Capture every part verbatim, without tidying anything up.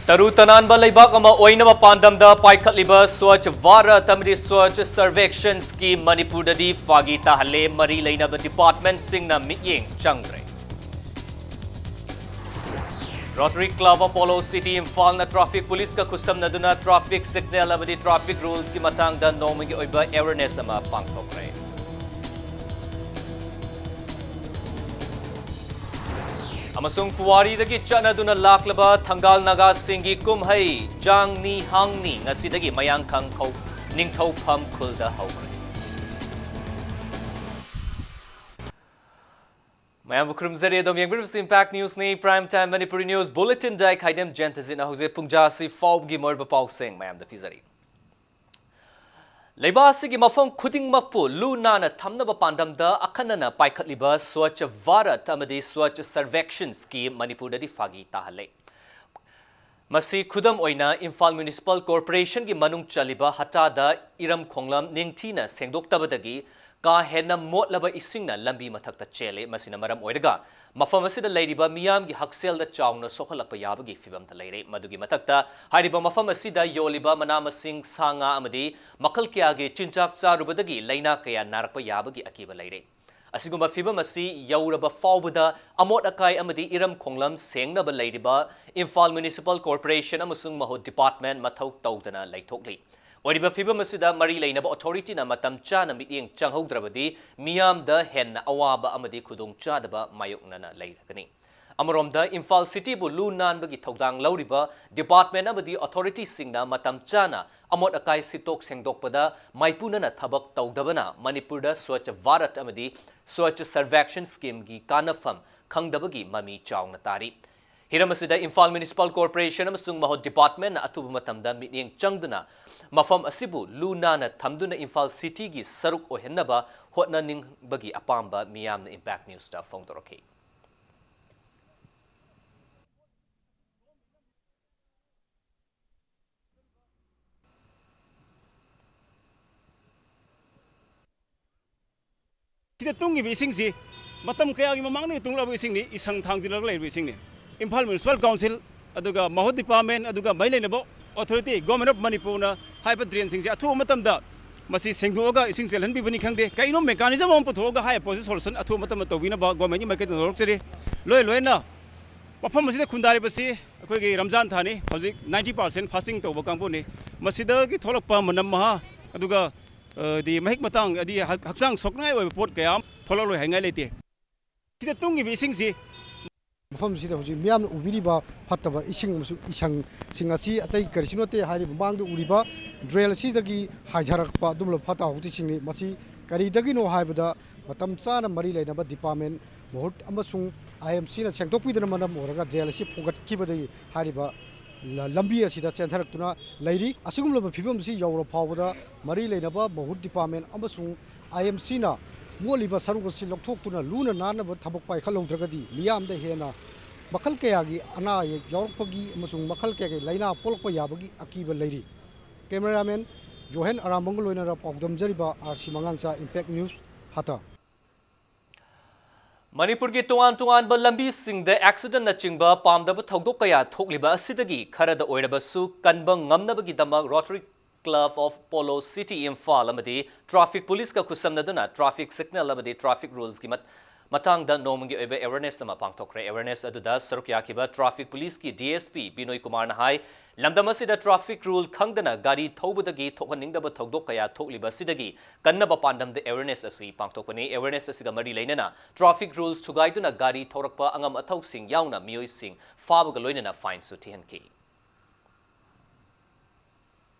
ꯇꯔꯨ ꯇꯅꯥꯟꯕ ꯂꯩꯕꯥꯛ ꯑꯃ ꯑꯣꯏꯅꯕ ꯄꯥꯟꯗꯝꯗ ꯄꯥꯏꯈꯠꯂꯤꯕ ꯁ꯭ꯋꯥꯆ ꯚꯥꯔꯠ ꯑꯃꯗꯤ ꯁ꯭ꯋꯥꯆ ꯁꯔꯚꯦꯛꯁꯟ ꯁ꯭ꯀꯤꯝ ꯃꯅꯤꯄꯨꯔꯗꯗꯤ ꯐꯥꯒꯤ ꯇꯥꯍꯜꯂꯦ, ꯃꯔꯤ ꯂꯩꯅꯕ ꯗꯤꯄꯥꯔꯠꯃꯦꯟꯠꯁꯤꯡꯅ ꯃꯤꯠꯌꯦꯡ ꯆꯪꯈ꯭ꯔꯦ꯫ ꯔꯣꯇꯔꯤ ꯀ꯭ꯂꯕ ꯑꯄꯣꯂꯣ ꯁꯤꯇꯤ ꯏꯝꯐꯥꯜꯅ ꯇ꯭ꯔꯥꯐꯤꯛ ꯄꯨꯂꯤꯁꯀ ꯈꯨꯠꯁꯝꯅꯗꯨꯅ ꯇ꯭ꯔꯥꯐꯤꯛ ꯁꯤꯒꯅꯦꯜ ꯑꯃꯗꯤ ꯇ꯭ꯔꯥꯐꯤꯛ ꯔꯨꯜꯁꯀꯤ ꯃꯇꯥꯡꯗ ꯅꯣꯡꯃꯒꯤ ꯑꯣꯏꯕ ꯑꯦꯋꯦꯔꯅꯦꯁ ꯑꯃ ꯄꯥꯡꯊꯣꯛꯈ꯭ꯔꯦ꯫ ꯑꯃꯁꯨꯡ ꯄꯨꯋꯥꯔꯤꯗꯒꯤ ꯆꯠꯅꯗꯨꯅ ꯂꯥꯛꯂꯕ ꯊꯪꯒꯥꯜ ꯅꯥꯒꯥꯁꯤꯡꯒꯤ ꯀꯨꯝꯍꯩ ꯖꯥꯡꯅꯤ ꯍꯥꯡꯅꯤ ꯉꯁꯤꯗꯒꯤ ꯃꯌꯥꯡꯈꯪ ꯈꯧ-, ꯅꯤꯡꯊꯧꯐꯝ ꯈꯨꯜꯗ ꯍꯧꯈ꯭ꯔꯦ꯫ ꯃꯌꯥꯝꯕꯨ ꯈꯨꯔꯨꯝꯖꯔꯤ꯫ ꯑꯗꯣꯝ ꯌꯦꯡꯕꯤꯔꯤꯕꯁꯤ ꯏꯝꯄꯦꯛ ꯅ꯭ꯌꯨꯁꯅꯤ꯫ ꯄ꯭ꯔꯥꯏꯝ ꯇꯥꯏꯝ ꯃꯅꯤꯄꯨꯔꯤ ꯅ꯭ꯌꯨꯁ ꯕꯨꯂꯦꯇꯤꯟꯗ ꯑꯩ ꯈꯥꯏꯗꯦꯝ ꯖꯌꯟꯇꯖꯤꯠꯅ ꯍꯧꯖꯤꯛ ꯄꯨꯡꯖꯥꯁꯤ ꯐꯥꯎꯕꯒꯤ ꯃꯔꯨꯑꯣꯏꯕ ꯄꯥꯎꯁꯤꯡ ꯃꯌꯥꯝꯗ ꯄꯤꯖꯔꯤ꯫ ꯂꯩꯕꯥꯛ ꯑꯁꯤꯒꯤ ꯃꯐꯝ ꯈꯨꯗꯤꯡꯃꯛꯄꯨ ꯂꯨ ꯅꯥꯟꯅ ꯊꯝꯅꯕ ꯄꯥꯟꯗꯝꯗ ꯑꯈꯟꯅꯅ ꯄꯥꯏꯈꯠꯂꯤꯕ ꯁ꯭ꯋꯥꯆ ꯚꯥꯔꯠ ꯑꯃꯗꯤ ꯁ꯭ꯋꯥꯆ ꯁꯔꯚꯦꯛꯁꯟ ꯁ꯭ꯀꯤꯝ ꯃꯅꯤꯄꯨꯔꯗꯗꯤ ꯐꯥꯒꯤ ꯇꯥꯍꯜꯂꯦ꯫ ꯃꯁꯤ ꯈꯨꯗꯝ ꯑꯣꯏꯅ ꯏꯝꯐꯥꯜ ꯃ꯭ꯌꯨꯅꯤꯁꯤꯄꯥꯜ ꯀꯣꯔꯄꯣꯔꯦꯁꯟꯒꯤ ꯃꯅꯨꯡ ꯆꯜꯂꯤꯕ ꯍꯇꯥꯗ ꯏꯔꯝ ꯈꯣꯡꯂꯝ ꯅꯤꯡꯊꯤꯅ ꯁꯦꯡꯗꯣꯛꯇꯕꯗꯒꯤ ꯀꯥ ꯍꯦꯟꯅ ꯃꯣꯠꯂꯕ ꯏꯁꯤꯡꯅ ꯂꯝꯕꯤ ꯃꯊꯛꯇ ꯆꯦꯜꯂꯦ꯫ ꯃꯁꯤꯅ ꯃꯔꯝ ꯑꯣꯏꯔꯒ ꯃꯐꯝ ꯑꯁꯤꯗ ꯂꯩꯔꯤꯕ ꯃꯤꯌꯥꯝꯒꯤ ꯍꯛꯁꯦꯜꯗ ꯆꯥꯎꯅ ꯁꯣꯛꯍꯜꯂꯛꯄ ꯌꯥꯕꯒꯤ ꯐꯤꯕꯝꯗ ꯂꯩꯔꯦ꯫ ꯃꯗꯨꯒꯤ ꯃꯊꯛꯇ ꯍꯥꯏꯔꯤꯕ ꯃꯐꯝ ꯑꯁꯤꯗ ꯌꯣꯜꯂꯤꯕ ꯃꯅꯥ ꯃꯁꯤꯡ, ꯁꯥ ꯉꯥ ꯑꯃꯗꯤ ꯃꯈꯜ ꯀꯌꯥꯒꯤ ꯆꯤꯟꯖꯥꯛ ꯆꯥꯔꯨꯕꯗꯒꯤ ꯂꯥꯏꯅꯥ ꯀꯌꯥ ꯅꯥꯔꯛꯄ ꯌꯥꯕꯒꯤ ꯑꯀꯤꯕ ꯂꯩꯔꯦ꯫ ꯑꯁꯤꯒꯨꯝꯕ ꯐꯤꯕꯝ ꯑꯁꯤ ꯌꯧꯔꯕ ꯐꯥꯎꯕꯗ ꯑꯃꯣꯠ ꯑꯀꯥꯏ ꯑꯃꯗꯤ ꯏꯔꯝ ꯈꯣꯡꯂꯝ ꯁꯦꯡꯅꯕ ꯂꯩꯔꯤꯕ ꯏꯝꯐꯥꯜ ꯃ꯭ꯌꯨꯅꯤꯁꯤꯄꯥꯜ ꯀꯣꯔꯄꯣꯔꯦꯁꯟ ꯑꯃꯁꯨꯡ ꯃꯍꯨꯠ ꯗꯤꯄꯥꯔꯠꯃꯦꯟꯠ ꯃꯊꯧ ꯇꯧꯗꯅ ꯂꯩꯊꯣꯛꯂꯤ꯫ ꯑꯣꯏꯔꯤꯕ ꯐꯤꯕꯝ ꯑꯁꯤꯗ ꯃꯔꯤ ꯂꯩꯅꯕ ꯑꯣꯊꯣꯔꯤꯇꯤꯅ ꯃꯇꯝ ꯆꯥꯅ ꯃꯤꯠꯌꯦꯡ ꯆꯪꯍꯧꯗ꯭ꯔꯕꯗꯤ ꯃꯤꯌꯥꯝꯗ ꯍꯦꯟꯅ ꯑꯋꯥꯕ ꯑꯃꯗꯤ ꯈꯨꯗꯣꯡꯆꯥꯗꯕ ꯃꯥꯌꯣꯛꯅꯅ ꯂꯩꯔꯒꯅꯤ꯫ ꯑꯃꯔꯣꯝꯗ ꯏꯝꯐꯥꯜ ꯁꯤꯇꯤꯕꯨ ꯂꯨ ꯅꯥꯟꯕꯒꯤ ꯊꯧꯗꯥꯡ ꯂꯧꯔꯤꯕ ꯗꯤꯄꯥꯔꯠꯃꯦꯟꯠ ꯑꯃꯗꯤ ꯑꯣꯊꯣꯔꯤꯇꯤꯁꯤꯡꯅ ꯃꯇꯝ ꯆꯥꯅ ꯑꯃꯣꯠ ꯑꯀꯥꯏ ꯁꯤꯠꯇꯣꯛ ꯁꯦꯡꯗꯣꯛꯄꯗ ꯃꯥꯏꯄꯨꯅꯅ ꯊꯕꯛ ꯇꯧꯗꯕꯅ ꯃꯅꯤꯄꯨꯔꯗ ꯁ꯭ꯋꯥꯆ ꯚꯥꯔꯠ ꯑꯃꯗꯤ ꯁ꯭ꯋꯥꯆ ꯁꯔꯚꯦꯛꯁꯟ ꯁ꯭ꯀꯤꯝꯒꯤ ꯀꯥꯟꯅꯐꯝ ꯈꯪꯗꯕꯒꯤ ꯃꯃꯤ ꯆꯥꯎꯅ ꯇꯥꯔꯤ꯫ ꯍꯤꯔꯝ ꯑꯁꯤꯗ ꯏꯝꯐꯥꯜ ꯃ꯭ꯌꯨꯅꯤꯁꯤꯄꯥꯜ ꯀꯣꯔꯄꯣꯔꯦꯁꯟ ꯑꯃꯁꯨꯡ ꯃꯍꯨꯠ ꯗꯤꯄꯥꯔꯠꯃꯦꯟꯠꯅ ꯑꯊꯨꯕ ꯃꯇꯝꯗ ꯃꯤꯠꯌꯦꯡ ꯆꯪꯗꯨꯅ ꯃꯐꯝ ꯑꯁꯤꯕꯨ ꯂꯨ ꯅꯥꯟꯅ ꯊꯝꯗꯨꯅ ꯏꯝꯐꯥꯜ ꯁꯤꯇꯤꯒꯤ ꯁꯔꯨꯛ ꯑꯣꯏꯍꯟꯅꯕ ꯍꯣꯠꯅꯅꯤꯡꯕꯒꯤ ꯑꯄꯥꯝꯕ ꯃꯤꯌꯥꯝꯅ ꯏꯝꯄꯦꯛ ꯅ꯭ꯌꯨꯁꯇ ꯐꯣꯡꯗꯣꯔꯛꯈꯤ꯫ ꯁꯤꯗ ꯇꯨꯡꯉꯤꯕ ꯏꯁꯤꯡꯁꯤ ꯃꯇꯝ ꯀꯌꯥꯒꯤ ꯃꯃꯥꯡꯗꯒꯤ ꯇꯨꯡꯂꯛꯂꯕ ꯏꯁꯤꯡꯅꯤ, ꯏꯁꯪ ꯊꯥꯡꯖꯤꯜꯂꯒ ꯂꯩꯔꯤꯕ ꯏꯁꯤꯡꯅꯤ꯫ ꯏꯝꯐꯥꯜ ꯃ꯭ꯌꯨꯅꯤꯁꯤꯄꯥꯜ ꯀꯥꯎꯟꯁꯤꯜ ꯑꯗꯨꯒ ꯃꯍꯨꯠ ꯗꯤꯄꯥꯔꯠꯃꯦꯟ, ꯑꯗꯨꯒ ꯃꯔꯤ ꯂꯩꯅꯕ ꯑꯣꯊꯣꯔꯤꯇꯤ, ꯒꯣꯔꯃꯦꯟ ꯑꯣꯐ ꯃꯅꯤꯄꯨꯔꯅ ꯍꯥꯏꯔꯤꯕ ꯗ꯭ꯔꯦꯟꯁꯤꯡꯁꯦ ꯑꯊꯨꯕ ꯃꯇꯝꯗ ꯃꯁꯤ ꯁꯦꯡꯗꯣꯛꯑꯒ ꯏꯁꯤꯡ ꯆꯦꯜꯍꯟꯕꯤꯕꯅꯤ ꯈꯪꯗꯦ, ꯀꯔꯤꯅꯣ ꯃꯦꯀꯥꯅꯤꯖꯝ ꯑꯃ ꯄꯨꯊꯣꯛꯑꯒ ꯍꯥꯏꯔꯤꯕ ꯄꯣꯠꯁꯤ ꯁꯣꯂꯨꯁꯟ ꯑꯊꯨꯕ ꯃꯇꯝꯗ ꯇꯧꯕꯤꯅꯕ ꯒꯣꯔꯃꯦꯟꯒꯤ ꯃꯥꯏꯀꯩꯗ ꯂꯧꯔꯛꯆꯔꯤ꯫ ꯂꯣꯏ ꯂꯣꯏꯅ ꯃꯐꯝ ꯑꯁꯤꯗ ꯈꯨꯟꯗꯥꯔꯤꯕꯁꯤ ꯑꯩꯈꯣꯏꯒꯤ ꯔꯝꯖꯥꯟ ꯊꯥꯅꯤ, ꯍꯧꯖꯤꯛ ninety percent fasting ꯇꯧꯕ ꯀꯥꯡꯕꯨꯅꯤ꯫ ꯃꯁꯤꯗꯒꯤ ꯊꯣꯛꯂꯛꯄ ꯃꯅꯝ ꯃꯍꯥ, ꯑꯗꯨꯒ, ꯑ, ꯗꯤ ꯃꯍꯤꯛ ꯃꯇꯥꯡ, ꯍꯥꯏꯗꯤ ꯍꯛ-, ꯍꯛꯆꯥꯡ ꯁꯣꯛꯅꯤꯡꯉꯥꯏ ꯑꯣꯏꯕ ꯄꯣꯠ ꯀꯌꯥ ꯑꯃ ꯊꯣꯛꯂꯛꯂꯣꯏ ꯍꯥꯏꯅꯤꯡꯉꯥꯏ ꯂꯩꯇꯦ꯫ ꯁꯤꯗ ꯇꯨꯡꯉꯤꯕ ꯏꯁꯤꯡꯁꯤ ꯃꯐꯝꯁꯤꯗ ꯍꯧꯖꯤꯛ ꯃꯤꯌꯥꯝꯅ ꯎꯕꯤꯔꯤꯕ ꯐꯠꯇꯕ ꯏꯁꯤꯡ ꯑꯃꯁꯨꯡ ꯏꯁꯪꯁꯤꯡ ꯑꯁꯤ ꯑꯇꯩ ꯀꯔꯤꯁꯨ ꯅꯠꯇꯦ, ꯍꯥꯏꯔꯤꯕ ꯃꯃꯥꯡꯗ ꯎꯔꯤꯕ ꯗ꯭ꯔꯦꯟ ꯑꯁꯤꯗꯒꯤ ꯍꯥꯏꯊꯔꯛꯄ ꯑꯗꯨꯒꯨꯝꯂꯕ ꯐꯠꯇ ꯍꯥꯎꯗꯤꯁꯤꯡꯅꯤ꯫ ꯃꯁꯤ ꯀꯔꯤꯗꯒꯤꯅꯣ ꯍꯥꯏꯕꯗ, ꯃꯇꯝ ꯆꯥꯅ ꯃꯔꯤ ꯂꯩꯅꯕ ꯗꯤꯄꯥꯔꯠꯃꯦꯟ, ꯃꯍꯨꯠ ꯑꯃꯁꯨꯡ IMCꯅ ꯁꯦꯡꯗꯣꯛꯄꯤꯗꯅ ꯃꯔꯝ ꯑꯣꯏꯔꯒ ꯗ꯭ꯔꯦꯟ ꯑꯁꯤ ꯐꯨꯡꯒꯠꯈꯤꯕꯗꯒꯤ ꯍꯥꯏꯔꯤꯕ ꯂ-, ꯂꯝꯕꯤ ꯑꯁꯤꯗ ꯆꯦꯟꯊꯔꯛꯇꯨꯅ ꯂꯩꯔꯤ꯫ ꯑꯁꯤꯒꯨꯝꯂꯕ ꯐꯤꯕꯝ ꯑꯁꯤ ꯌꯧꯔ ꯐꯥꯎꯕꯗ ꯃꯔꯤ ꯂꯩꯅꯕ ꯃꯍꯨꯠ ꯗꯤꯄꯥꯔꯠꯃꯦꯟ ꯑꯃꯁꯨꯡ IMCꯅ ꯃꯣꯠꯂꯤꯕ ꯁꯔꯨꯛ ꯑꯁꯤ ꯂꯧꯊꯣꯛꯇꯨꯅ ꯂꯨꯅ ꯅꯥꯟꯅꯕ ꯊꯕꯛ ꯄꯥꯏꯈꯠꯍꯧꯗ꯭ꯔꯒꯗꯤ ꯃꯤꯌꯥꯝꯗ ꯍꯦꯟꯅ ꯃꯈꯜ ꯀꯌꯥꯒꯤ ꯑꯅꯥ ꯑꯌꯦꯛ ꯌꯥꯎꯔꯛꯄꯒꯤ ꯑꯃꯁꯨꯡ ꯃꯈꯜ ꯀꯌꯥꯒꯤ ꯂꯥꯏꯅꯥ ꯄꯣꯛꯂꯛꯄ ꯌꯥꯕꯒꯤ ꯑꯀꯤꯕ ꯂꯩꯔꯤ꯫ ꯀꯦꯃꯦꯔꯥꯃꯦꯟ ꯖꯣꯍꯦꯟ ꯑꯔꯥꯝꯕꯝꯒ ꯂꯣꯏꯅꯅ ꯄꯥꯎꯗꯝꯖꯔꯤꯕ RC ꯃꯉꯥꯡꯆꯥ, Impact News, ꯍꯥꯇꯥ꯫ ꯃꯅꯤꯄꯨꯔꯒꯤ ꯇꯣꯉꯥꯟ ꯇꯣꯉꯥꯟꯕ ꯂꯝꯕꯤꯁꯤꯡꯗ ꯑꯦꯛꯁꯤꯗꯦꯟꯅꯆꯤꯡꯕ ꯄꯥꯝꯗꯕ ꯊꯧꯗꯣꯛ ꯀꯌꯥ ꯊꯣꯛꯂꯤꯕ ꯑꯁꯤꯗꯒꯤ ꯈꯔꯗ ꯑꯣꯏꯔꯕꯁꯨ ꯀꯟꯕ ꯉꯝꯅꯕꯒꯤꯗꯃꯛ Rotary Club of Polo City Imphal ꯑꯃꯗꯤ ꯇ꯭ꯔꯥꯐꯤꯛ ꯄꯨꯂꯤꯁꯀ ꯈꯨꯠꯁꯝꯅꯗꯨꯅ ꯇ꯭ꯔꯥꯐꯤꯛ ꯁꯤꯒꯅꯦꯜ ꯑꯃꯗꯤ ꯇ꯭ꯔꯥꯐꯤꯛ ꯔꯨꯜꯁꯀꯤ ꯃꯠ-, ꯃꯇꯥꯡꯗ ꯅꯣꯡꯃꯒꯤ ꯑꯣꯏꯕ ꯑꯦꯋꯦꯔꯅꯦꯁ ꯑꯃ ꯄꯥꯡꯊꯣꯛꯈ꯭ꯔꯦ꯫ ꯑꯦꯋꯦꯔꯅꯦꯁ ꯑꯗꯨꯗ ꯁꯔꯨꯛ ꯌꯥꯈꯤꯕ ꯇ꯭ꯔꯥꯐꯤꯛ ꯄꯨꯂꯤꯁꯀꯤ DSP ꯕꯤꯅꯣꯏ ꯀꯨꯃꯥꯔꯅ ꯍꯥꯏ, ꯂꯝꯗꯝ ꯑꯁꯤꯗ ꯇ꯭ꯔꯥꯐꯤꯛ ꯔꯨꯜ ꯈꯪꯗꯅ ꯒꯥꯔꯤ ꯊꯧꯕꯗꯒꯤ ꯊꯣꯛꯍꯟꯅꯤꯡꯗꯕ ꯊꯧꯗꯣꯛ ꯀꯌꯥ ꯊꯣꯛꯂꯤꯕ ꯑꯁꯤꯗꯒꯤ ꯀꯟꯅꯕ ꯄꯥꯟꯗꯝꯗ ꯑꯦꯋꯦꯔꯅꯦꯁ ꯑꯁꯤ ꯄꯥꯡꯊꯣꯛꯄꯅꯤ꯫ ꯑꯦꯋꯦꯔꯅꯦꯁ ꯑꯁꯤꯒ ꯃꯔꯤ ꯂꯩꯅꯅ ꯇ꯭ꯔꯥꯐꯤꯛ ꯔꯨꯜꯁ ꯊꯨꯒꯥꯏꯗꯨꯅ ꯒꯥꯔꯤ ꯊꯧꯔꯛꯄ ꯑꯉꯝ ꯑꯊꯧꯁꯤꯡ ꯌꯥꯎꯅ ꯃꯤꯑꯣꯏꯁꯤꯡ ꯐꯥꯕꯒ ꯂꯣꯏꯅꯅ ꯐꯥꯏꯟꯁꯨ ꯊꯤꯍꯟꯈꯤ꯫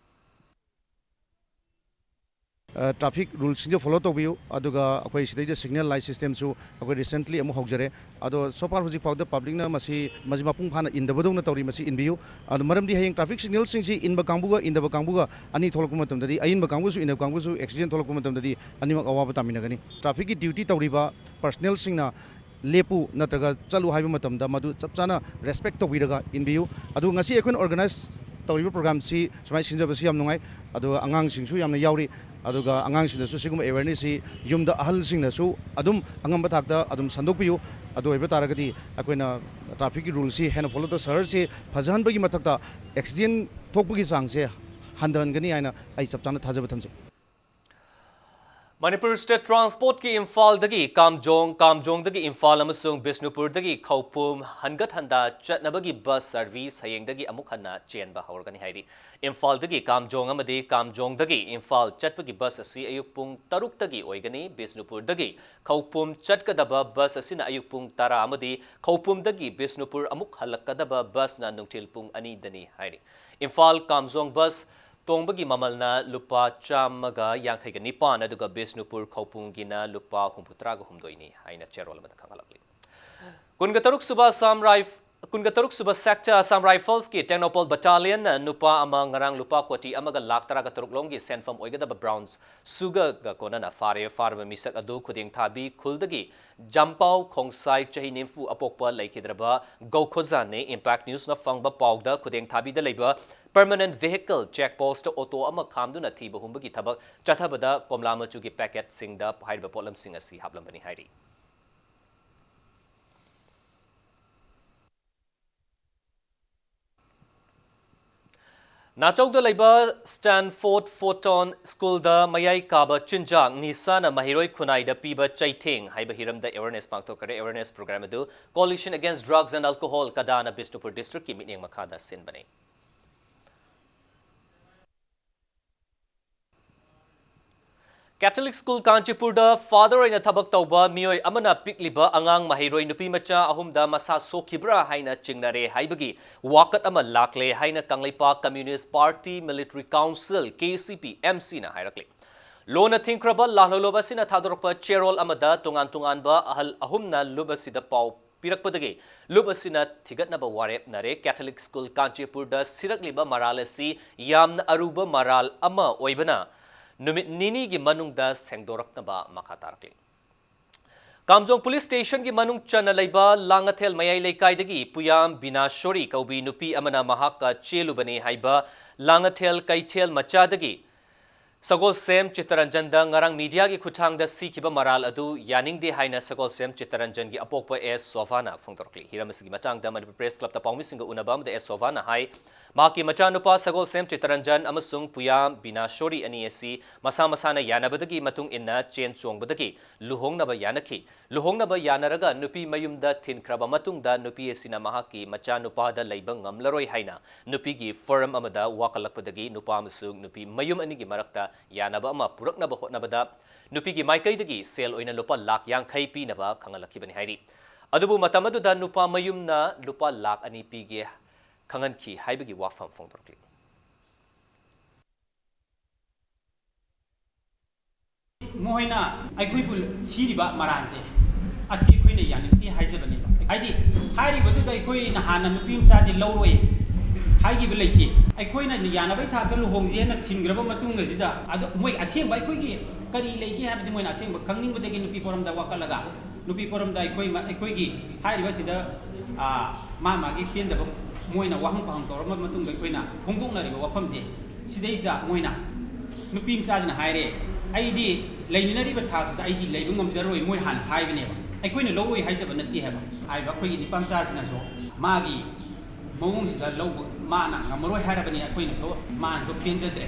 ꯑ, ꯇ꯭ꯔꯥꯐꯤꯛ ꯔꯨꯜꯁꯤꯡꯁꯦ ꯐꯣꯂꯣ ꯇꯧꯕꯤꯌꯨ꯫ ꯑꯗꯨꯒ ꯑꯩꯈꯣꯏ ꯁꯤꯗꯩꯗ ꯁꯤꯒꯅꯦꯜ ꯂꯥꯏꯠ ꯁꯤꯁꯇꯦꯝꯁꯨ ꯑꯩꯈꯣꯏ ꯔꯤꯁꯦꯟꯠꯂꯤ ꯑꯃꯨꯛ ꯍꯧꯖꯔꯦ꯫ ꯑꯗꯣ, so far ꯍꯧꯖꯤꯛ ꯐꯥꯎꯗ ꯄꯕ꯭ꯂꯤꯛꯅ ꯃꯁꯤ, ꯃꯁꯤ ꯃꯄꯨꯡ ꯐꯥꯅ ꯏꯟꯗꯕꯗꯧꯅ ꯇꯧꯔꯤ, ꯃꯁꯤ ꯏꯟꯕꯤꯌꯨ꯫ ꯑꯗꯣ, ꯃꯔꯝꯗꯤ ꯍꯌꯦꯡ ꯇ꯭ꯔꯥꯐꯤꯛ ꯁꯤꯒꯅꯦꯜꯁꯤꯡꯁꯤ ꯏꯟꯕ ꯀꯥꯡꯕꯨꯒ ꯏꯟꯗꯕ ꯀꯥꯡꯕꯨꯒ ꯑꯅꯤ ꯊꯣꯛꯂꯛꯄ ꯃꯇꯝꯗꯗꯤ, ꯑꯏꯟꯕ ꯀꯥꯡꯕꯨꯁꯨ ꯏꯟꯗꯕ ꯀꯥꯡꯕꯨꯁꯨ ꯑꯦꯛꯁꯤꯗꯦꯟ ꯊꯣꯛꯂꯛꯄ ꯃꯇꯝꯗꯗꯤ ꯑꯅꯤꯃꯛ ꯑꯋꯥꯕ ꯇꯥꯃꯤꯟꯅꯒꯅꯤ꯫ ꯇ꯭ꯔꯥꯐꯤꯛꯀꯤ ꯗ꯭ꯌꯨꯇꯤ ꯇꯧꯔꯤꯕ ꯄꯔꯁꯅꯦꯜꯁꯤꯡꯅ ꯂꯦꯞꯄꯨ ꯅꯠꯇ꯭ꯔꯒ ꯆꯠꯂꯨ ꯍꯥꯏꯕ ꯃꯇꯝꯗ ꯃꯗꯨ ꯆꯞ ꯆꯥꯅ ꯔꯦꯁꯄꯦꯛ ꯇꯧꯕꯤꯔꯒ ꯏꯟꯕꯤꯌꯨ꯫ ꯑꯗꯨꯒ ꯉꯁꯤ ꯑꯩꯈꯣꯏꯅ ꯑꯣꯔꯒꯅꯥꯏꯖ ꯇꯧꯔꯤꯕ ꯄ꯭ꯔꯣꯒ꯭ꯔꯥꯝꯁꯤ ꯁꯨꯃꯥꯏꯅ ꯁꯤꯟꯖꯕꯁꯤ ꯌꯥꯝ ꯅꯨꯡꯉꯥꯏ꯫ ꯑꯗꯨꯒ ꯑꯉꯥꯡꯁꯤꯡꯁꯨ ꯌꯥꯝꯅ ꯌꯥꯎꯔꯤ꯫ ꯑꯗꯨꯒ ꯑꯉꯥꯡꯁꯤꯡꯗꯁꯨ ꯁꯤꯒꯨꯝꯕ ꯑꯦꯋꯦꯔꯅꯦꯁꯁꯤ ꯌꯨꯝꯗ ꯑꯍꯜꯁꯤꯡꯅꯁꯨ ꯑꯗꯨꯝ ꯑꯉꯝꯕ ꯊꯥꯛꯇ ꯑꯗꯨꯝ ꯁꯟꯗꯣꯛꯄꯤꯌꯨ꯫ ꯑꯗꯨ ꯑꯣꯏꯕ ꯇꯥꯔꯒꯗꯤ ꯑꯩꯈꯣꯏꯅ ꯇ꯭ꯔꯥꯐꯤꯛꯀꯤ ꯔꯨꯜꯁꯤ ꯍꯦꯟꯅ ꯐꯣꯂꯣ ꯇꯧ, ꯁꯍꯔꯁꯤ ꯐꯖꯍꯟꯕꯒꯤ ꯃꯊꯛꯇ ꯑꯦꯛꯁꯤꯗꯦꯟ ꯊꯣꯛꯄꯒꯤ ꯆꯥꯡꯁꯦ ꯍꯟꯊꯍꯟꯒꯅꯤ ꯍꯥꯏꯅ ꯑꯩ ꯆꯞ ꯆꯥꯅ ꯊꯥꯖꯕ ꯊꯝꯖꯩ꯫ ꯃꯅꯤꯄꯨꯔ ꯁ꯭ꯇꯦꯠ ꯇ꯭ꯔꯥꯟꯁꯄꯣꯔꯠꯀꯤ ꯏꯝꯐꯥꯜꯗꯒꯤ ꯀꯥꯝꯖꯣꯡ, ꯀꯥꯝꯖꯣꯡꯗꯒꯤ ꯏꯝꯐꯥꯜ ꯑꯃꯁꯨꯡ ꯕꯤꯁꯅꯨꯄꯨꯔꯗꯒꯤ ꯈꯧꯄꯨꯝ ꯍꯟꯒꯠ ꯍꯟꯗ ꯆꯠꯅꯕꯒꯤ ꯕꯁ ꯁꯔꯚꯤꯁ ꯍꯌꯦꯡꯗꯒꯤ ꯑꯃꯨꯛ ꯍꯟꯅ ꯆꯦꯟꯕ ꯍꯧꯔꯒꯅꯤ ꯍꯥꯏꯔꯤ꯫ ꯏꯝꯐꯥꯜꯗꯒꯤ ꯀꯥꯝꯖꯣꯡ ꯑꯃꯗꯤ ꯀꯥꯝꯖꯣꯡꯗꯒꯤ ꯏꯝꯐꯥꯜ ꯆꯠꯄꯒꯤ ꯕꯁ ꯑꯁꯤ ꯑꯌꯨꯛ ꯄꯨꯡ ꯇꯔꯨꯛꯇꯒꯤ ꯑꯣꯏꯒꯅꯤ꯫ ꯕꯤꯁꯅꯨꯄꯨꯔꯗꯒꯤ ꯈꯧꯄꯨꯝ ꯆꯠꯀꯗꯕ ꯕꯁ ꯑꯁꯤꯅ ꯑꯌꯨꯛ ꯄꯨꯡ ꯇꯔꯥ ꯑꯃꯗꯤ ꯈꯧꯄꯨꯝꯗꯒꯤ ꯕꯤꯁꯅꯨꯄꯨꯔ ꯑꯃꯨꯛ ꯍꯜꯂꯛꯀꯗꯕ ꯕꯁꯅ ꯅꯨꯡꯊꯤꯜ ꯄꯨꯡ ꯑꯅꯤꯗꯅꯤ ꯍꯥꯏꯔꯤ꯫ ꯏꯝꯐꯥꯜ ꯀꯥꯝꯖꯣꯡ ꯕꯁ ꯇꯣꯡꯕꯒꯤ ꯃꯃꯜꯅ ꯂꯨꯄꯥ ꯆꯥꯝꯃꯒ ꯌꯥꯡꯈꯩꯒ ꯅꯤꯄꯥꯟ, ꯑꯗꯨꯒ ꯕꯤꯁꯅꯨꯄꯨꯔ ꯈꯧꯄꯨꯝꯒꯤꯅ ꯂꯨꯄꯥ ꯍꯨꯝꯐꯨꯇꯔꯥꯒ ꯍꯨꯝꯗꯣꯏꯅꯤ ꯍꯥꯏꯅ ꯆꯦꯔꯣꯜ ꯑꯃꯗ ꯈꯪꯍꯜꯂꯛꯂꯤ꯫ ꯀꯨꯟꯒ ꯇꯔꯨꯛ ꯁꯨꯕ ꯑꯁꯥꯝ ꯔꯥꯏꯐ-, ꯀꯨꯟꯒ ꯇꯔꯨꯛ ꯁꯨꯕ ꯁꯦꯛꯇꯔ ꯑꯁꯥꯝ ꯔꯥꯏꯐꯜꯁꯀꯤ ꯇꯦꯡꯅꯧꯄꯜ ꯕꯠꯇꯥꯂꯤꯌꯟꯅ ꯅꯨꯄꯥ ꯑꯃ ꯉꯔꯥꯡ ꯂꯨꯄꯥ ꯀꯣꯇꯤ ꯑꯃꯒ ꯂꯥꯈ ꯇꯔꯥꯒ ꯇꯔꯨꯛ ꯂꯣꯝꯒꯤ ꯁꯦꯟꯐꯝ ꯑꯣꯏꯒꯗꯕ ꯕ꯭ꯔꯥꯎꯟ ꯁꯨꯒꯔꯒ ꯀꯣꯟꯅꯅ ꯐꯥꯔꯦ꯫ ꯐꯥꯔꯕ ꯃꯤꯁꯛ ꯑꯗꯨ ꯈꯨꯗꯦꯡꯊꯥꯕꯤ ꯈꯨꯜꯗꯒꯤ ꯖꯝꯄꯥꯎ ꯈꯣꯡꯁꯥꯏ, ꯆꯍꯤ ꯅꯤꯐꯨ ꯑꯄꯣꯛꯄ, ꯂꯩꯈꯤꯗ꯭ꯔꯕ ꯒꯧꯈꯣꯖꯥꯅꯤ꯫ ꯏꯝꯄꯦꯛ ꯅ꯭ꯌꯨꯁꯅ ꯐꯪꯕ ꯄꯥꯎꯗ ꯈꯨꯗꯦꯡꯊꯥꯕꯤꯗ ꯂꯩꯕ permanent vehicle check post auto ꯑꯃ ꯈꯥꯝꯗꯨꯅ ꯊꯤꯕ ꯍꯨꯝꯕꯒꯤ ꯊꯕꯛ ꯆꯠꯊꯕꯗ ꯀꯣꯝꯂꯥ ꯃꯆꯨꯒꯤ ꯄꯦꯀꯦꯠꯁꯤꯡꯗ ꯍꯥꯏꯔꯤꯕ ꯄꯣꯠꯂꯝꯁꯤꯡ ꯑꯁꯤ ꯍꯥꯞꯂꯝꯕꯅꯤ ꯍꯥꯏꯔꯤ꯫ ꯅꯥꯆꯧꯗ ꯂꯩꯕ ꯁ꯭ꯇꯦꯟꯐꯣꯔꯗ ꯐꯣꯇꯣꯟ ꯁ꯭ꯀꯨꯜꯗ ꯃꯌꯥꯏ ꯀꯥꯕ ꯆꯤꯟꯖꯥꯛ ꯅꯤꯁꯥꯅ ꯃꯍꯩꯔꯣꯏ ꯈꯨꯟꯅꯥꯏꯗ ꯄꯤꯕ ꯆꯩꯊꯦꯡ ꯍꯥꯏꯕ ꯍꯤꯔꯝꯗ ꯑꯦꯋꯦꯔꯅꯦꯁ ꯄꯥꯡꯊꯣꯛꯈ꯭ꯔꯦ꯫ ꯑꯦꯋꯦꯔꯅꯦꯁ ꯄ꯭ꯔꯣꯒ꯭ꯔꯥꯝ ꯑꯗꯨ Coalition Against Drugs and Alcohol, ꯀꯗꯥꯅ ꯕꯤꯁꯅꯨꯄꯨꯔ ꯗꯤꯁꯇ꯭ꯔꯤꯛꯀꯤ ꯃꯤꯠꯌꯦꯡ ꯃꯈꯥꯗ ꯁꯤꯟꯕꯅꯤ꯫ ꯀꯦꯊꯣꯂꯤꯛ ꯁ꯭ꯀꯨꯜ ꯀꯥꯟꯆꯤꯄꯨꯔꯗ ꯐꯥꯗꯔ ꯑꯣꯏꯅ ꯊꯕꯛ ꯇꯧꯕ ꯃꯤꯑꯣꯏ ꯑꯃꯅ ꯄꯤꯛꯂꯤꯕ ꯑꯉꯥꯡ ꯃꯍꯩꯔꯣꯏ ꯅꯨꯄꯤ ꯃꯆꯥ ꯑꯍꯨꯝꯗ ꯃꯁꯥ ꯁꯣꯛꯈꯤꯕ꯭ꯔꯥ ꯍꯥꯏꯅ ꯆꯤꯡꯅꯔꯦ ꯍꯥꯏꯕꯒꯤ ꯋꯥꯀꯠ ꯑꯃ ꯂꯥꯛꯂꯦ ꯍꯥꯏꯅ Kangleipak communist party military council, K C P M ꯁꯤꯅ ꯍꯥꯏꯔꯛꯂꯤ꯫ ꯂꯣꯟꯅ ꯊꯤꯡꯈ꯭ꯔꯕ ꯂꯥꯜꯍꯧꯂꯨꯞ ꯑꯁꯤꯅ ꯊꯥꯗꯣꯔꯛꯄ ꯆꯦꯔꯣꯜ ꯑꯃꯗ ꯇꯣꯉꯥꯟ ꯇꯣꯉꯥꯟꯕ ꯑꯍꯜ ꯑꯍꯨꯝꯅ ꯂꯨꯞ ꯑꯁꯤꯗ ꯄꯥꯎ ꯄꯤꯔꯛꯄꯗꯒꯤ ꯂꯨꯞ ꯑꯁꯤꯅ ꯊꯤꯒꯠꯅꯕ ꯋꯥꯔꯦꯞꯅꯔꯦ꯫ ꯀꯦꯊꯣꯂꯤꯛ ꯁ꯭ꯀꯨꯜ ꯀꯥꯟꯆꯤꯄꯨꯔꯗ ꯁꯤꯔꯛꯂꯤꯕ ꯃꯔꯥꯜ ꯑꯁꯤ ꯌꯥꯝꯅ ꯑꯔꯨꯕ ꯃꯔꯥꯜ ꯑꯃ ꯑꯣꯏꯕꯅ ꯅꯨꯃꯤꯠ ꯅꯤꯅꯤꯒꯤ ꯃꯅꯨꯡꯗ ꯁꯦꯡꯗꯣꯔꯛꯅꯕ ꯃꯈꯥ ꯇꯥꯔꯛꯂꯤ꯫ ꯀꯥꯝꯖꯣꯡ ꯄꯨꯂꯤꯁ ꯁ꯭ꯇꯦꯁꯟꯒꯤ ꯃꯅꯨꯡ ꯆꯟꯅ ꯂꯩꯕ ꯂꯥꯡꯉꯊꯦꯜ ꯃꯌꯥꯏ ꯂꯩꯀꯥꯏꯗꯒꯤ ꯄꯨꯌꯥꯝ ꯕꯤꯅꯥꯁꯣꯔꯤ ꯀꯧꯕꯤ ꯅꯨꯄꯤ ꯑꯃꯅ ꯃꯍꯥꯛꯀ ꯆꯦꯜꯂꯨꯕꯅꯤ ꯍꯥꯏꯕ ꯂꯥꯡꯉꯊꯦꯜ ꯀꯩꯊꯦꯜ ꯃꯆꯥꯗꯒꯤ ꯁꯒꯣꯜꯁꯦꯝ ꯆꯤꯠꯇꯔꯟꯖꯟꯗ ꯉꯔꯥꯡ ꯃꯤꯗꯤꯌꯥꯒꯤ ꯈꯨꯠꯊꯥꯡꯗ ꯁꯤꯈꯤꯕ ꯃꯔꯥꯜ ꯑꯗꯨ ꯌꯥꯅꯤꯡꯗꯦ ꯍꯥꯏꯅ ꯁꯒꯣꯜꯁꯦꯝ ꯆꯤꯠꯇꯔꯟꯖꯟꯒꯤ ꯑꯄꯣꯛꯄ ꯑꯦꯁ ꯁꯣꯚꯥꯅ ꯐꯣꯡꯗꯣꯔꯛꯂꯤ꯫ ꯍꯤꯔꯝ ꯑꯁꯤꯒꯤ ꯃꯇꯥꯡꯗ ꯃꯅꯤꯄꯨꯔ ꯄ꯭ꯔꯦꯁ ꯀ꯭ꯂꯕꯇ ꯄꯥꯎꯃꯤꯁꯤꯡꯒ ꯎꯅꯕ ꯑꯃꯗ ꯑꯦꯁ ꯁꯣꯚꯥꯅ ꯍꯥꯏ, ꯃꯍꯥꯛꯀꯤ ꯃꯆꯥꯅꯨꯄꯥ ꯁꯒꯣꯜꯁꯦꯝ ꯆꯤꯠꯇꯔꯟꯖꯟ ꯑꯃꯁꯨꯡ ꯄꯨꯌꯥꯝ ꯕꯤꯅꯥꯁꯣꯔꯤ ꯑꯅꯤ ꯑꯁꯤ ꯃꯁꯥ ꯃꯁꯥꯅ ꯌꯥꯅꯕꯗꯒꯤ ꯃꯇꯨꯡ ꯏꯟꯅ ꯆꯦꯟ ꯆꯣꯡꯕꯗꯒꯤ ꯂꯨꯍꯣꯡꯅꯕ ꯌꯥꯅꯈꯤ꯫ ꯂꯨꯍꯣꯡꯅꯕ ꯌꯥꯅꯔꯒ ꯅꯨꯄꯤ ꯃꯌꯨꯝꯗ ꯊꯤꯟꯈ꯭ꯔꯕ ꯃꯇꯨꯡꯗ ꯅꯨꯄꯤ ꯑꯁꯤꯅ ꯃꯍꯥꯛꯀꯤ ꯃꯆꯥꯅꯨꯄꯥꯗ ꯂꯩꯕ ꯉꯝꯂꯔꯣꯏ ꯍꯥꯏꯅ ꯅꯨꯄꯤꯒꯤ ꯐꯣꯔꯝ ꯑꯃꯗ ꯋꯥꯀꯠꯂꯛꯄꯗꯒꯤ ꯅꯨꯄꯥ ꯑꯃꯁꯨꯡ ꯅꯨꯄꯤ ꯃꯌꯨꯝ ꯑꯅꯤꯒꯤ ꯃꯔꯛꯇ ꯌꯥꯅꯕ ꯑꯃ ꯄꯨꯔꯛꯅꯕ ꯍꯣꯠꯅꯕꯗ ꯅꯨꯄꯤꯒꯤ ꯃꯥꯏꯀꯩꯗꯒꯤ ꯁꯦꯜ ꯑꯣꯏꯅ ꯂꯨꯄꯥ ꯂꯥꯈ ꯌꯥꯡꯈꯩ ꯄꯤꯅꯕ ꯈꯪꯍꯜꯂꯛꯈꯤꯕꯅꯤ ꯍꯥꯏꯔꯤ꯫ ꯑꯗꯨꯕꯨ ꯃꯇꯝ ꯑꯗꯨꯗ ꯅꯨꯄꯥ ꯃꯌꯨꯝꯅ ꯂꯨꯄꯥ ꯂꯥꯈ ꯑꯅꯤ ꯄꯤꯒꯦ ꯈꯪꯍꯟꯈꯤ ꯍꯥꯏꯕꯒꯤ ꯋꯥꯐꯝ ꯐꯣꯡꯗꯣꯔꯛꯂꯤ꯫ ꯃꯈꯣꯏꯅ ꯑꯩꯈꯣꯏꯕꯨ ꯁꯤꯔꯤꯕ ꯃꯔꯥꯟꯁꯦ ꯑꯁꯤ ꯑꯩꯈꯣꯏꯅ ꯌꯥꯅꯤꯡꯗꯦ ꯍꯥꯏꯖꯕꯅꯦꯕ꯫ ꯍꯥꯏꯗꯤ ꯍꯥꯏꯔꯤꯕꯗꯨꯗ ꯑꯩꯈꯣꯏꯅ ꯍꯥꯟꯅ ꯅꯨꯄꯤ ꯃꯆꯥꯁꯦ ꯂꯧꯔꯣꯏ ꯍꯥꯏꯈꯤꯕ ꯂꯩꯇꯦ꯫ ꯑꯩꯈꯣꯏꯅ ꯌꯥꯅꯕꯩ ꯊꯥꯛꯇ ꯂꯨꯍꯣꯡꯁꯦꯅ ꯊꯤꯟꯈ꯭ꯔꯕ ꯃꯇꯨꯡ ꯑꯁꯤꯗ ꯑꯗꯣ ꯃꯣꯏ ꯑꯁꯦꯡꯕ ꯑꯩꯈꯣꯏꯒꯤ ꯀꯔꯤ ꯂꯩꯒꯦ ꯍꯥꯏꯕꯁꯤ ꯃꯣꯏꯅ ꯑꯁꯦꯡꯕ ꯈꯪꯅꯤꯡꯕꯗꯒꯤ ꯅꯨꯄꯤ ꯐꯣꯔꯝꯗ ꯋꯥꯀꯠꯂꯒ ꯅꯨꯄꯤ ꯐꯣꯔꯝꯗ ꯑꯩꯈꯣꯏ ꯑꯩꯈꯣꯏꯒꯤ ꯍꯥꯏꯔꯤꯕꯁꯤꯗ ꯃꯥ ꯃꯥꯒꯤ ꯄꯦꯟꯗꯕ ꯃꯣꯏꯅ ꯋꯥꯍꯪ ꯄꯥꯎꯍꯪ ꯇꯧꯔꯕ ꯃꯇꯨꯡꯗ ꯑꯩꯈꯣꯏꯅ ꯐꯣꯡꯗꯣꯛꯅꯔꯤꯕ ꯋꯥꯐꯝꯁꯦ ꯁꯤꯗꯩꯁꯤꯗ ꯃꯣꯏꯅ ꯅꯨꯄꯤ ꯃꯆꯥꯁꯤꯅ ꯍꯥꯏꯔꯦ, "ꯑꯩꯗꯤ ꯂꯩꯃꯤꯟꯅꯔꯤꯕ ꯊꯥꯛꯁꯤꯗ ꯑꯩꯗꯤ ꯂꯩꯕ ꯉꯝꯖꯔꯣꯏ" ꯃꯣꯏ ꯍꯥꯟꯅ ꯍꯥꯏꯕꯅꯦꯕ꯫ ꯑꯩꯈꯣꯏꯅ ꯂꯧꯔꯣꯏ ꯍꯥꯏꯖꯕ ꯅꯠꯇꯦ ꯍꯥꯏꯕ꯫ ꯍꯥꯏꯕ ꯑꯩꯈꯣꯏꯒꯤ ꯅꯨꯄꯥ ꯃꯆꯥꯁꯤꯅꯁꯨ ꯃꯥꯒꯤ ꯃꯑꯣꯡꯁꯤꯗ ꯂꯧꯕ ꯃꯥꯅ ꯉꯝꯃꯔꯣꯏ ꯍꯥꯏꯔꯕꯅꯤ꯫ ꯑꯩꯈꯣꯏꯅꯁꯨ ꯃꯥꯅꯁꯨ ꯄꯦꯟꯖꯗ꯭ꯔꯦ꯫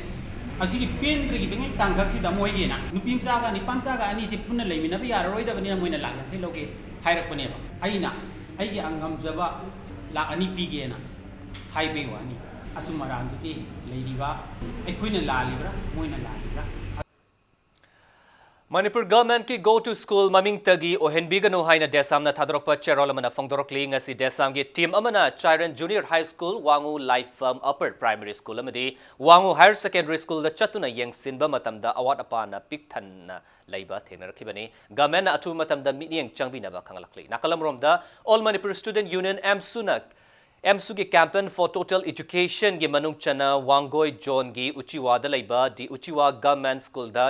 ꯑꯁꯤꯒꯤ ꯄꯦꯟꯗ꯭ꯔꯤꯒꯤ ꯇꯥꯡꯀꯛꯁꯤꯗ ꯃꯣꯏꯒꯤꯅ ꯅꯨꯄꯤ ꯃꯆꯥꯒ ꯅꯨꯄꯥ ꯃꯆꯥꯒ ꯑꯅꯤꯁꯤ ꯄꯨꯟꯅ ꯂꯩꯃꯤꯟꯅꯕ ꯌꯥꯔꯔꯣꯏꯗꯕꯅꯤꯅ ꯃꯣꯏꯅ ꯂꯥꯛ ꯌꯥꯡꯈꯩ ꯂꯧꯒꯦ ꯍꯥꯏꯔꯛꯄꯅꯦꯕ꯫ ꯑꯩꯅ ꯑꯩꯒꯤ ꯉꯝꯖꯕ ꯂꯥꯛ ꯑꯅꯤ ꯄꯤꯒꯦꯅ ꯍꯥꯏꯕꯒꯤ ꯋꯥꯅꯤ꯫ ꯑꯆꯨꯝ ꯑꯔꯥꯟꯗꯨꯗꯤ ꯂꯩꯔꯤꯕ ꯑꯩꯈꯣꯏꯅ ꯂꯥꯜꯂꯤꯕ꯭ꯔꯥ ꯃꯣꯏꯅ ꯂꯥꯜꯂꯤꯕ꯭ꯔꯥ? ꯃꯅꯤꯄꯨꯔ ꯒꯚꯔꯟꯃꯦꯟꯠꯀꯤ Go to School ꯃꯃꯤꯡꯇꯒꯤ ꯑꯣꯏꯍꯟꯕꯤꯒꯅꯨ ꯍꯥꯏꯅ ꯗꯦꯁꯥꯝꯅ ꯊꯥꯗꯣꯔꯛꯄ ꯆꯦꯔꯣꯜ ꯑꯃꯅ ꯐꯣꯡꯗꯣꯔꯛꯂꯤ꯫ ꯉꯁꯤ ꯗꯦꯁꯥꯝꯒꯤ ꯇꯤꯝ ꯑꯃꯅ ꯆꯥꯏꯔꯦꯟ ꯖꯨꯅꯤꯌꯔ ꯍꯥꯏ ꯁ꯭ꯀꯨꯜ, ꯋꯥꯉꯨ ꯂꯥꯏꯐꯝ ꯑꯄꯔ ꯄ꯭ꯔꯥꯏꯃꯔꯤ ꯁ꯭ꯀꯨꯜ ꯑꯃꯗꯤ ꯋꯥꯉꯨ ꯍꯥꯌꯔ ꯁꯦꯀꯦꯟꯗꯔꯤ ꯁ꯭ꯀꯨꯜꯗ ꯆꯠꯇꯨꯅ ꯌꯦꯡꯁꯤꯟꯕ ꯃꯇꯝꯗ ꯑꯋꯥꯠ ꯑꯄꯥꯅ ꯄꯤꯛ ꯊꯟꯅ ꯂꯩꯕ ꯊꯦꯡꯅꯔꯛꯈꯤꯕꯅꯤ꯫ ꯒꯚꯔꯟꯃꯦꯟꯠꯅ ꯑꯊꯨꯕ ꯃꯇꯝꯗ ꯃꯤꯠꯌꯦꯡ ꯆꯪꯕꯤꯅꯕ ꯈꯪꯍꯜꯂꯛꯂꯤ꯫ ꯅꯥꯀꯜ ꯑꯃꯔꯣꯝꯗ All Manipur Student Union, ꯑꯦꯝꯁꯨꯅ ꯑꯦꯝꯁꯨꯒꯤ Campaign for Total Educationꯒꯤ ꯃꯅꯨꯡ ꯆꯟꯅ ꯋꯥꯡꯒꯣꯏ ꯖꯣꯟꯒꯤ ꯎꯆꯤꯋꯥꯗ ꯂꯩꯕ ꯗꯤ ꯎꯆꯤꯋꯥ ꯒꯚꯔꯟꯃꯦꯟꯠ ꯁ꯭ꯀꯨꯜꯗ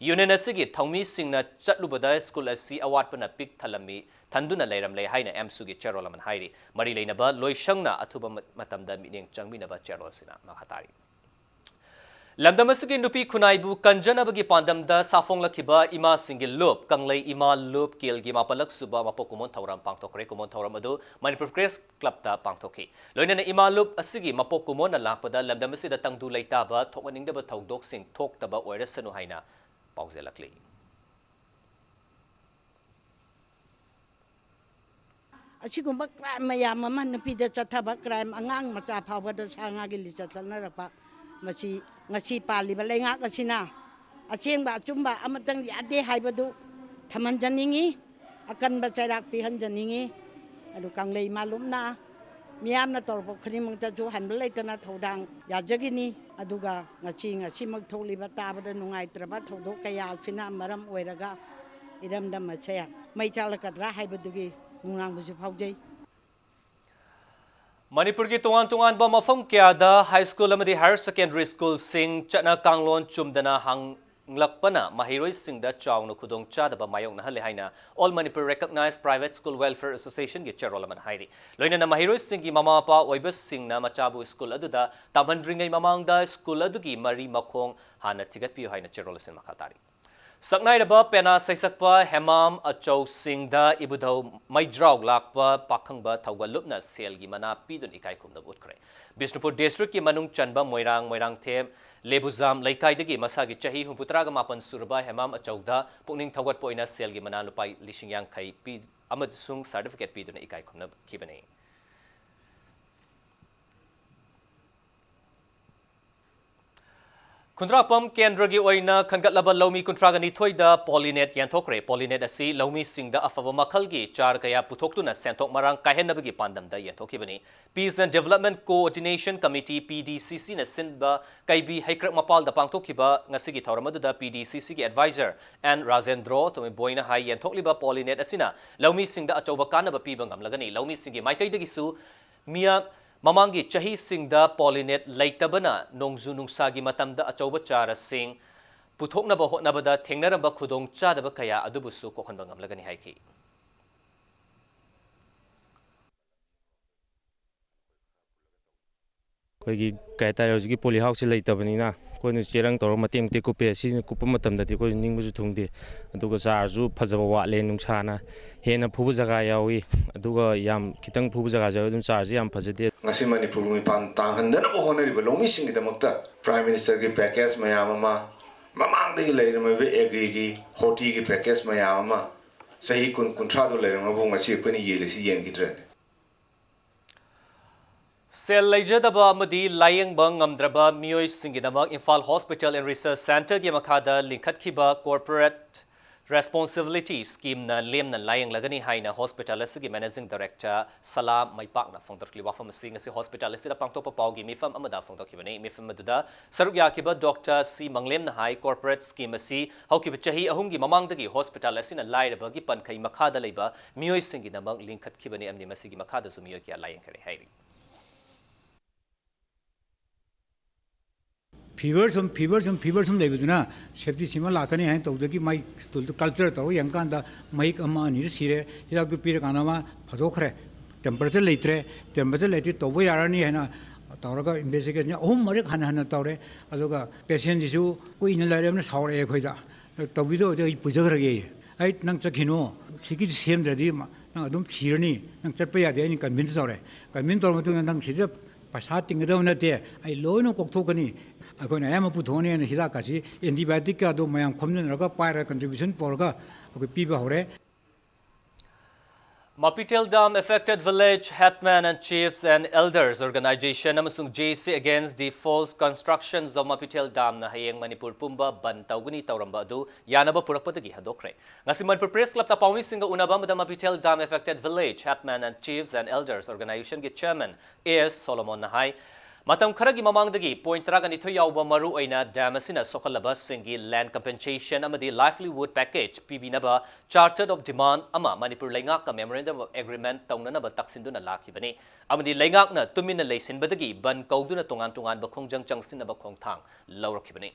ꯌꯨꯅꯤꯌꯟ ꯑꯁꯤꯒꯤ ꯊꯧꯃꯤꯁꯤꯡꯅ ꯆꯠꯂꯨꯕꯗ ꯁ꯭ꯀꯨꯜ ꯑꯁꯤ ꯑꯋꯥꯠꯄꯅ ꯄꯤꯛ ꯊꯜꯂꯝꯃꯤ, ꯊꯟꯗꯨꯅ ꯂꯩꯔꯝꯂꯦ ꯍꯥꯏꯅ ꯑꯦꯝꯁꯨꯒꯤ ꯆꯦꯔꯣꯜ ꯑꯃꯅ ꯍꯥꯏꯔꯤ꯫ ꯃꯔꯤ ꯂꯩꯅꯕ ꯂꯣꯏꯁꯪꯅ ꯑꯊꯨꯕ ꯃ-, ꯃꯇꯝꯗ ꯃꯤꯠꯌꯦꯡ ꯆꯪꯕꯤꯅꯕ ꯆꯦꯔꯣꯜ ꯑꯁꯤꯅ ꯃꯈꯥ ꯇꯥꯔꯤ꯫ ꯂꯝꯗꯝ ꯑꯁꯤꯒꯤ ꯅꯨꯄꯤ ꯈꯨꯟꯅꯥꯏꯕꯨ ꯀꯟꯖꯅꯕꯒꯤ ꯄꯥꯟꯗꯝꯗ ꯁꯥꯐꯣꯡꯂꯛꯈꯤꯕ ꯏꯃꯥꯁꯤꯡꯒꯤ ꯂꯨꯞ, ꯀꯪꯂꯩ ꯏꯃꯥ ꯂꯨꯞ ꯀꯦꯜꯒꯤ ꯃꯥꯄꯜꯂꯛ ꯁꯨꯕ ꯃꯄꯣꯛ ꯀꯨꯝꯑꯣꯟ ꯊꯧꯔꯝ ꯄꯥꯡꯊꯣꯛꯈ꯭ꯔꯦ꯫ ꯀꯨꯝꯑꯣꯟ ꯊꯧꯔꯝ ꯑꯗꯨ ꯃꯅꯤꯄꯨꯔ ꯄ꯭ꯔꯦꯁ ꯀ꯭ꯂꯕꯇ ꯄꯥꯡꯊꯣꯛꯈꯤ꯫ ꯂꯣꯏꯅꯅ ꯏꯃꯥ ꯂꯨꯞ ꯑꯁꯤꯒꯤ ꯃꯄꯣꯛ ꯀꯨꯝꯑꯣꯟꯅ ꯂꯥꯛꯄꯗ ꯂꯝꯗꯝ ꯑꯁꯤꯗ ꯇꯪꯗꯨ ꯂꯩꯇꯥꯕ, ꯊꯣꯛꯍꯟꯅꯤꯡꯗꯕ ꯊꯧꯗꯣꯛꯁꯤꯡ ꯊꯣꯛꯇꯕ ꯑꯣꯏꯔꯁꯅꯨ ꯍꯥꯏꯅ ꯄꯥꯎꯖꯦꯜꯂꯛꯂꯤ꯫ ꯑꯁꯤꯒꯨꯝꯕ ꯀ꯭ꯔꯥꯏꯝ ꯃꯌꯥꯝ ꯑꯃ, ꯅꯨꯄꯤꯗ ꯆꯠꯊꯕ ꯀ꯭ꯔꯥꯏꯝ, ꯑꯉꯥꯡ ꯃꯆꯥ ꯐꯥꯎꯕꯗ ꯁꯥ ꯉꯥꯒꯤ ꯂꯤꯆꯠ ꯆꯠꯅꯔꯛꯄ, ꯃꯁꯤ ꯉꯁꯤ ꯄꯥꯜꯂꯤꯕ ꯂꯩꯉꯥꯛ ꯑꯁꯤꯅ ꯑꯁꯦꯡꯕ ꯑꯆꯨꯝꯕ ꯑꯃꯇꯪ ꯌꯥꯗꯦ ꯍꯥꯏꯕꯗꯨ ꯊꯝꯍꯟꯖꯅꯤꯡꯏ, ꯑꯀꯟꯕ ꯆꯩꯔꯥꯛ ꯄꯤꯍꯟꯖꯅꯤꯡꯏ꯫ ꯑꯗꯨ ꯀꯪꯂꯩ ꯏꯃꯥ ꯂꯨꯞꯅ ꯃꯤꯌꯥꯝꯅ ꯇꯧꯔꯛꯄ ꯈꯨꯗꯤꯡꯃꯛꯇꯁꯨ ꯍꯟꯕ ꯂꯩꯇꯅ ꯊꯧꯗꯥꯡ ꯌꯥꯖꯒꯅꯤ꯫ ꯑꯗꯨꯒ ꯉꯁꯤ, ꯉꯁꯤꯃꯛ ꯊꯣꯛꯂꯤꯕ ꯇꯥꯕꯗ ꯅꯨꯡꯉꯥꯏꯇ꯭ꯔꯕ ꯊꯧꯗꯣꯛ ꯀꯌꯥ ꯑꯁꯤꯅ ꯃꯔꯝ ꯑꯣꯏꯔꯒ ꯏꯔꯝꯗꯝ ꯑꯁꯦ ꯃꯩ ꯆꯥꯛꯂꯛꯀꯗ꯭ꯔꯥ ꯍꯥꯏꯕꯗꯨꯒꯤ ꯅꯨꯡꯅꯥꯡꯕꯁꯨ ꯐꯥꯎꯖꯩ꯫ ꯃꯅꯤꯄꯨꯔꯒꯤ ꯇꯣꯉꯥꯟ ꯇꯣꯉꯥꯟꯕ ꯃꯐꯝ ꯀꯌꯥꯗ ꯍꯥꯏ ꯁ꯭ꯀꯨꯜ ꯑꯃꯗꯤ ꯍꯥꯌꯔ ꯁꯦꯀꯦꯟꯗꯔꯤ ꯁ꯭ꯀꯨꯜꯁꯤꯡ ꯆꯠꯅ ꯀꯥꯡꯂꯣꯟ ꯆꯨꯝꯗꯅ ꯍꯥꯡꯂꯛꯄꯅ ꯃꯍꯩꯔꯣꯏꯁꯤꯡꯗ ꯆꯥꯎꯅ ꯈꯨꯗꯣꯡꯆꯥꯗꯕ ꯃꯥꯌꯣꯛꯅꯍꯜꯂꯦ ꯍꯥꯏꯅ All Manipur Recognized Private School Welfare Associationꯒꯤ ꯆꯦꯔꯣꯜ ꯑꯃꯅ ꯍꯥꯏꯔꯤ꯫ ꯂꯣꯏꯅꯅ ꯃꯍꯩꯔꯣꯏꯁꯤꯡꯒꯤ ꯃꯃꯥ ꯃꯄꯥ ꯑꯣꯏꯕꯁꯤꯡꯅ ꯃꯆꯥꯕꯨ ꯁ꯭ꯀꯨꯜ ꯑꯗꯨꯗ ꯇꯝꯍꯟꯗ꯭ꯔꯤꯉꯩ ꯃꯃꯥꯡꯗ ꯁ꯭ꯀꯨꯜ ꯑꯗꯨꯒꯤ ꯃꯔꯤ ꯃꯈꯣꯡ ꯍꯥꯟꯅ ꯊꯤꯒꯠꯄꯤꯌꯨ ꯍꯥꯏꯅ ꯆꯦꯔꯣꯜ ꯑꯁꯤꯅ ꯃꯈꯥ ꯇꯥꯔꯤ꯫ ꯁꯛꯅꯥꯏꯔꯕ ꯄꯦꯅꯥ ꯁꯩꯁꯛꯄ ꯍꯦꯃꯥꯝ ꯑꯆꯧꯁꯤꯡꯗ ꯏꯕꯨꯙꯧ ꯃꯩꯗ꯭ꯔꯥꯎ ꯂꯥꯛꯄ ꯄꯥꯈꯪꯕ ꯊꯧꯒꯜ ꯂꯨꯞꯅ ꯁꯦꯜꯒꯤ ꯃꯅꯥ ꯄꯤꯗꯨꯅ ꯏꯀꯥꯏ ꯈꯨꯝꯅꯕ ꯎꯠꯈ꯭ꯔꯦ꯫ ꯕꯤꯁꯅꯨꯄꯨꯔ ꯗꯤꯁꯇ꯭ꯔꯤꯛꯀꯤ ꯃꯅꯨꯡ ꯆꯟꯕ ꯃꯣꯏꯔꯥꯡ, ꯃꯣꯏꯔꯥꯡꯊꯦꯝ, ꯂꯦꯕꯨꯖꯥꯝ ꯂꯩꯀꯥꯏꯗꯒꯤ ꯃꯁꯥꯒꯤ ꯆꯍꯤ ꯍꯨꯝꯐꯨꯇꯔꯥꯒ ꯃꯥꯄꯟ ꯁꯨꯔꯕ ꯍꯦꯃꯥꯝ ꯑꯆꯧꯗ ꯄꯨꯛꯅꯤꯡ ꯊꯧꯒꯠꯄ ꯑꯣꯏꯅ ꯁꯦꯜꯒꯤ ꯃꯅꯥ ꯂꯨꯄꯥ ꯂꯤꯁꯤꯡ ꯌꯥꯡꯈꯩ ꯄꯤ ꯑꯃꯁꯨꯡ ꯁꯥꯔꯇꯤꯐꯤꯀꯦꯠ ꯄꯤꯗꯨꯅ ꯏꯀꯥꯏ ꯈꯨꯝꯅꯈꯤꯕꯅꯤ꯫ ꯈꯨꯟꯗ꯭ꯔꯥꯛꯄꯝ ꯀꯦꯟꯗ꯭ꯔꯒꯤ ꯑꯣꯏꯅ ꯈꯟꯒꯠꯂꯕ ꯂꯧꯃꯤ ꯀꯨꯟꯊ꯭ꯔꯥꯒ ꯅꯤꯊꯣꯏꯗ ꯄꯣꯂꯤꯅꯦꯠ ꯌꯦꯟꯊꯣꯛꯈ꯭ꯔꯦ꯫ ꯄꯣꯂꯤꯅꯦꯠ ꯑꯁꯤ ꯂꯧꯃꯤꯁꯤꯡꯗ ꯑꯐꯕ ꯃꯈꯜꯒꯤ ꯆꯥꯔ ꯀꯌꯥ ꯄꯨꯊꯣꯛꯇꯨꯅ ꯁꯦꯟꯊꯣꯛ ꯃꯔꯥꯡ ꯀꯥꯏꯍꯟꯅꯕꯒꯤ ꯄꯥꯟꯗꯝꯗ ꯌꯦꯟꯊꯣꯛꯈꯤꯕꯅꯤ꯫ Peace and Development Coordination Committee, P D C Cꯅ ꯁꯤꯟꯕ ꯀꯩꯕꯤ ꯍꯩꯀ꯭ꯔꯛ ꯃꯄꯥꯜꯗ ꯄꯥꯡꯊꯣꯛꯈꯤꯕ ꯉꯁꯤꯒꯤ ꯊꯧꯔꯝ ꯑꯗꯨꯗ P D C Cꯒꯤ advisor N Rajendro ꯊꯣꯏꯃꯩꯕꯣꯏꯅ ꯍꯥꯏ, ꯌꯦꯟꯊꯣꯛꯂꯤꯕ ꯄꯣꯂꯤꯅꯦꯠ ꯑꯁꯤꯅ ꯂꯧꯃꯤꯁꯤꯡꯗ ꯑꯆꯧꯕ ꯀꯥꯟꯅꯕ ꯄꯤꯕ ꯉꯝꯂꯒꯅꯤ꯫ ꯂꯧꯃꯤꯁꯤꯡꯒꯤ ꯃꯥꯏꯀꯩꯗꯒꯤꯁꯨ ꯃꯤꯌꯥꯝ ꯃꯃꯥꯡꯒꯤ ꯆꯍꯤꯁꯤꯡꯗ ꯄꯣꯂꯤꯅꯦꯠ ꯂꯩꯇꯕꯅ ꯅꯣꯡꯖꯨ ꯅꯨꯡꯁꯥꯒꯤ ꯃꯇꯝꯗ ꯑꯆꯧꯕ ꯆꯥꯔꯁꯤꯡ ꯄꯨꯊꯣꯛꯅꯕ ꯍꯣꯠꯅꯕꯗ ꯊꯦꯡꯅꯔꯝꯕ ꯈꯨꯗꯣꯡꯆꯥꯗꯕ ꯀꯌꯥ ꯑꯗꯨꯕꯨꯁꯨ ꯀꯣꯛꯍꯟꯕ ꯉꯝꯂꯒꯅꯤ ꯍꯥꯏꯈꯤ꯫ ꯑꯩꯈꯣꯏꯒꯤ ꯀꯩ ꯍꯥꯏꯇꯥꯔꯦ, ꯍꯧꯖꯤꯛꯀꯤ ꯄꯣꯂꯤ ꯍꯥꯎꯁꯁꯦ ꯂꯩꯇꯕꯅꯤꯅ ꯑꯩꯈꯣꯏꯅ ꯆꯦꯔꯪ ꯇꯧꯔꯒ ꯃꯇꯦꯛ ꯃꯇꯦꯛ ꯀꯨꯞꯄꯦ꯫ ꯁꯤ ꯀꯨꯞꯄ ꯃꯇꯝꯗꯗꯤ ꯑꯩꯈꯣꯏꯁꯨ ꯅꯤꯡꯕꯁꯨ ꯊꯨꯡꯗꯦ꯫ ꯑꯗꯨꯒ ꯆꯥꯔꯁꯨ ꯐꯖꯕ ꯋꯥꯠꯂꯦ, ꯅꯨꯡꯁꯥꯅ ꯍꯦꯟꯅ ꯐꯨꯕ ꯖꯒꯥ ꯌꯥꯎꯏ, ꯑꯗꯨꯒ ꯌꯥꯝ ꯈꯤꯇꯪ ꯐꯨꯕ ꯖꯒꯥꯁꯨ ꯌꯥꯎꯏ꯫ ꯑꯗꯨꯝ ꯆꯥꯔꯁꯤ ꯌꯥꯝ ꯐꯖꯗꯦ꯫ ꯉꯁꯤ ꯃꯅꯤꯄꯨꯔꯒꯤ ꯃꯤꯄꯥꯟ ꯇꯥꯡꯍꯟꯗꯅꯕ ꯍꯣꯠꯅꯔꯤꯕ ꯂꯧꯃꯤꯁꯤꯡꯒꯤꯗꯃꯛꯇ Prime Ministerꯒꯤ package ꯃꯌꯥꯝ ꯑꯃ, ꯃꯃꯥꯡꯗꯒꯤ ꯂꯩꯔꯝꯃꯤꯕ agriꯒꯤ, hortiꯒꯤ package ꯃꯌꯥꯝ ꯑꯃ, ꯆꯍꯤ ꯀꯨꯟ, ꯀꯨꯟꯊ꯭ꯔꯥꯗꯣ ꯂꯩꯔꯝꯃꯕꯨ ꯉꯁꯤ ꯑꯩꯈꯣꯏꯅ ꯌꯦꯜꯂꯤꯁꯤ ꯌꯦꯟꯈꯤꯗ꯭ꯔꯅꯤ? ꯁꯦꯜ ꯂꯩꯖꯗꯕ ꯑꯃꯗꯤ ꯂꯥꯌꯦꯡꯕ ꯉꯝꯗ꯭ꯔꯕ ꯃꯤꯑꯣꯏꯁꯤꯡꯒꯤꯗꯃꯛ Imphal Hospital and Research Centreꯒꯤ ꯃꯈꯥꯗ ꯂꯤꯡꯈꯠꯈꯤꯕ Corporate Responsibility Schemeꯅ ꯂꯦꯝꯅ ꯂꯥꯌꯦꯡꯂꯒꯅꯤ ꯍꯥꯏꯅ hospital ꯑꯁꯤꯒꯤ Managing Director ꯁꯂꯥꯝ ꯃꯩꯄꯥꯛꯅ ꯐꯣꯡꯗꯣꯔꯛꯂꯤ꯫ ꯋꯥꯐꯝ ꯑꯁꯤ ꯉꯁꯤ hospital ꯑꯁꯤꯗ ꯄꯥꯡꯊꯣꯛꯄ ꯄꯥꯎꯒꯤ ꯃꯤꯐꯝ ꯑꯃꯗ ꯐꯣꯡꯗꯣꯛꯈꯤꯕꯅꯤ꯫ ꯃꯤꯐꯝ ꯑꯗꯨꯗ ꯁꯔꯨꯛ ꯌꯥꯈꯤꯕ Doctor ꯁꯤ ꯃꯪꯂꯦꯝꯅ ꯍꯥꯏ, corporate scheme ꯑꯁꯤ ꯍꯧꯈꯤꯕ ꯆꯍꯤ ꯑꯍꯨꯝꯒꯤ ꯃꯃꯥꯡꯗꯒꯤ hospital ꯑꯁꯤꯅ ꯂꯥꯏꯔꯕꯒꯤ ꯄꯟꯈꯩ ꯃꯈꯥꯗ ꯂꯩꯕ ꯃꯤꯑꯣꯏꯁꯤꯡꯒꯤꯗꯃꯛ ꯂꯤꯡꯈꯠꯈꯤꯕꯅꯤ ꯑꯃꯗꯤ ꯃꯁꯤꯒꯤ ꯃꯈꯥꯗꯁꯨ ꯃꯤꯑꯣꯏ ꯀꯌꯥ ꯂꯥꯌꯦꯡꯈꯔꯦ ꯍꯥꯏꯔꯤ꯫ Fever ꯁꯨꯝ, fever ꯁꯨꯝ, fever ꯁꯨꯝ ꯂꯩꯕꯗꯨꯅ septicemia ꯂꯥꯛꯀꯅꯤ ꯍꯥꯏꯅ ꯇꯧꯕꯗꯒꯤ ꯃꯥꯏ stoolꯗꯨ culture ꯇꯧꯔꯒ ꯌꯦꯡꯀꯥꯟꯗ ꯃꯍꯤꯛ ꯑꯃ ꯑꯅꯤꯗ ꯁꯤꯔꯦ꯫ ꯍꯤꯗꯥꯛꯇꯨ ꯄꯤꯔꯀꯥꯟꯗ ꯃꯥ ꯐꯗꯣꯛꯈ꯭ꯔꯦ꯫ Temperature ꯂꯩꯇ꯭ꯔꯦ꯫ Temperature ꯂꯩꯇ꯭ꯔꯗꯤ ꯇꯧꯕ ꯌꯥꯔꯅꯤ ꯍꯥꯏꯅ ꯇꯧꯔꯒ investigation ꯑꯍꯨꯝ ꯃꯔꯤꯛ ꯍꯟꯅ ꯍꯟꯅ ꯇꯧꯔꯦ꯫ ꯑꯗꯨꯒ patientꯁꯤꯁꯨ ꯀꯨꯏꯅ ꯂꯩꯔꯕꯅꯤꯅ ꯁꯥꯎꯔꯛꯑꯦ ꯑꯩꯈꯣꯏꯗ꯫ "ꯇꯧꯕꯤꯗꯧꯗꯤ ꯑꯩ ꯄꯨꯖꯈ꯭ꯔꯒꯦ꯫ ꯑꯩ ꯅꯪ ꯆꯠꯈꯤꯅꯨ꯫ ꯁꯤꯒꯤꯁꯤ ꯁꯦꯝꯗ꯭ꯔꯗꯤ ꯅꯪ ꯑꯗꯨꯝ ꯁꯤꯔꯅꯤ꯫ ꯅꯪ ꯆꯠꯄ ꯌꯥꯗꯦ", ꯑꯩꯅ convince ꯇꯧꯔꯦ꯫ Convince ꯇꯧꯔ ꯃꯇꯨꯡꯗ ꯅꯪ ꯁꯤꯗ ꯄꯩꯁꯥ ꯇꯤꯡꯒꯗꯕ ꯅꯠꯇꯦ, ꯑꯩ ꯂꯣꯏꯅ ꯀꯣꯛꯊꯣꯛꯀꯅꯤ꯫ ꯑꯩꯈꯣꯏꯅ ꯑꯌꯥꯝꯕ ꯄꯨꯊꯣꯛꯑꯅꯤ ꯍꯥꯏꯅ ꯍꯤꯗꯥꯛꯀꯁꯤ, antibioticꯀꯗꯣ ꯃꯌꯥꯝ ꯈꯣꯝꯖꯤꯟꯅꯔꯒ ꯄꯥꯏꯔꯒ contribution ꯄꯨꯔꯒ ꯑꯩꯈꯣꯏ ꯄꯤꯕ ꯍꯧꯔꯦ꯫ Mapithel Dam Affected Village Headman and Chiefs and Elders Organization ꯑꯃꯁꯨꯡ J A C Against the False Constructions of Mapithel Damꯅ ꯍꯌꯦꯡ ꯃꯅꯤꯄꯨꯔ ꯄꯨꯝꯕ ꯕꯟ ꯇꯧꯒꯅꯤ ꯇꯧꯔꯝꯕ ꯑꯗꯨ ꯌꯥꯅꯕ ꯄꯨꯔꯛꯄꯗꯒꯤ ꯍꯟꯗꯣꯛꯈ꯭ꯔꯦ꯫ ꯉꯁꯤ ꯃꯅꯤꯄꯨꯔ Press Clubꯇ ꯄꯥꯎꯃꯤꯁꯤꯡꯒ ꯎꯅꯕ ꯑꯃꯗ Mapithel Dam Affected Village Headman and Chiefs and Elders Organizationꯒꯤ Chairman A S Solomonꯅ ꯍꯥꯏ, ꯃꯇꯝ ꯈꯔꯒꯤ ꯃꯃꯥꯡꯗꯒꯤ point ꯇꯔꯥꯒ ꯅꯤꯊꯣꯏ ꯌꯥꯎꯕ ꯃꯔꯨꯑꯣꯏꯅ dam ꯑꯁꯤꯅ ꯁꯣꯛꯍꯜꯂꯕꯁꯤꯡꯒꯤ land compensation ꯑꯃꯗꯤ livelihood package ꯄꯤꯕꯤꯅꯕ Charter of Demand ꯑꯃ ꯃꯅꯤꯄꯨꯔ ꯂꯩꯉꯥꯛꯀ Memorandum of Agreement ꯇꯧꯅꯅꯕ ꯇꯛꯁꯤꯟꯗꯨꯅ ꯂꯥꯛꯈꯤꯕꯅꯤ ꯑꯃꯗꯤ ꯂꯩꯉꯥꯛꯅ ꯇꯨꯃꯤꯟꯅ ꯂꯩꯁꯤꯟꯕꯗꯒꯤ ꯕꯟ ꯀꯧꯗꯨꯅ ꯇꯣꯉꯥꯟ ꯇꯣꯉꯥꯟꯕ ꯈꯣꯡꯖꯪ ꯆꯪꯁꯤꯟꯅꯕ ꯈꯣꯡꯊꯥꯡ ꯂꯧꯔꯛꯈꯤꯕꯅꯤ꯫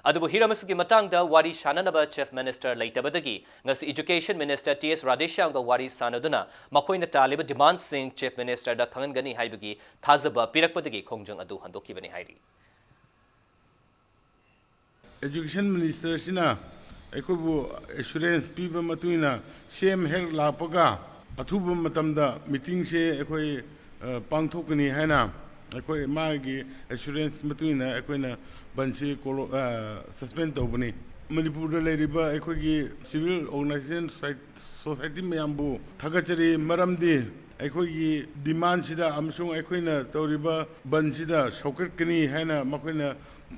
ꯑꯗꯨꯕꯨ ꯍꯤꯔꯝ ꯑꯁꯤꯒꯤ ꯃꯇꯥꯡꯗ ꯋꯥꯔꯤ ꯁꯥꯅꯅꯕ Chief Minister ꯂꯩꯇꯕꯗꯒꯤ ꯉꯁꯤ Education Minister ꯇꯤ ꯑꯦꯁ ꯔꯥꯙꯦꯁ꯭ꯌꯥꯝꯒ ꯋꯥꯔꯤ ꯁꯥꯅꯗꯨꯅ ꯃꯈꯣꯏꯅ ꯇꯥꯜꯂꯤꯕ demandꯁꯤꯡ Chief Ministerꯗ ꯈꯪꯍꯟꯒꯅꯤ ꯍꯥꯏꯕꯒꯤ ꯊꯥꯖꯕ ꯄꯤꯔꯛꯄꯗꯒꯤ ꯈꯣꯡꯖꯪ ꯑꯗꯨ ꯍꯟꯗꯣꯛꯈꯤꯕꯅꯤ ꯍꯥꯏꯔꯤ꯫ Education Ministerꯁꯤꯅ ꯑꯩꯈꯣꯏꯕꯨ assurance ꯄꯤꯕ ꯃꯇꯨꯡ ꯏꯟꯅ ꯁꯤ ꯑꯦꯝ ꯍꯦꯛ ꯂꯥꯛꯄꯒ ꯑꯊꯨꯕ ꯃꯇꯝꯗ meetingꯁꯦ ꯑꯩꯈꯣꯏ, ꯑ, ꯄꯥꯡꯊꯣꯛꯀꯅꯤ ꯍꯥꯏꯅ ꯑꯩꯈꯣꯏ ꯃꯥꯒꯤ assurance ꯃꯇꯨꯡ ꯏꯟꯅ ꯑꯩꯈꯣꯏꯅ ꯕꯟꯁꯤ ꯀꯣꯂꯣ-, ꯑ, suspend ꯇꯧꯕꯅꯤ꯫ ꯃꯅꯤꯄꯨꯔꯗ ꯂꯩꯔꯤꯕ ꯑꯩꯈꯣꯏꯒꯤ civil organisation, society ꯃꯌꯥꯝꯕꯨ ꯊꯥꯒꯠꯆꯔꯤ꯫ ꯃꯔꯝꯗꯤ ꯑꯩꯈꯣꯏꯒꯤ demandꯁꯤꯗ ꯑꯃꯁꯨꯡ ꯑꯩꯈꯣꯏꯅ ꯇꯧꯔꯤꯕ ꯕꯟꯁꯤꯗ ꯁꯧꯒꯠꯀꯅꯤ ꯍꯥꯏꯅ ꯃꯈꯣꯏꯅ,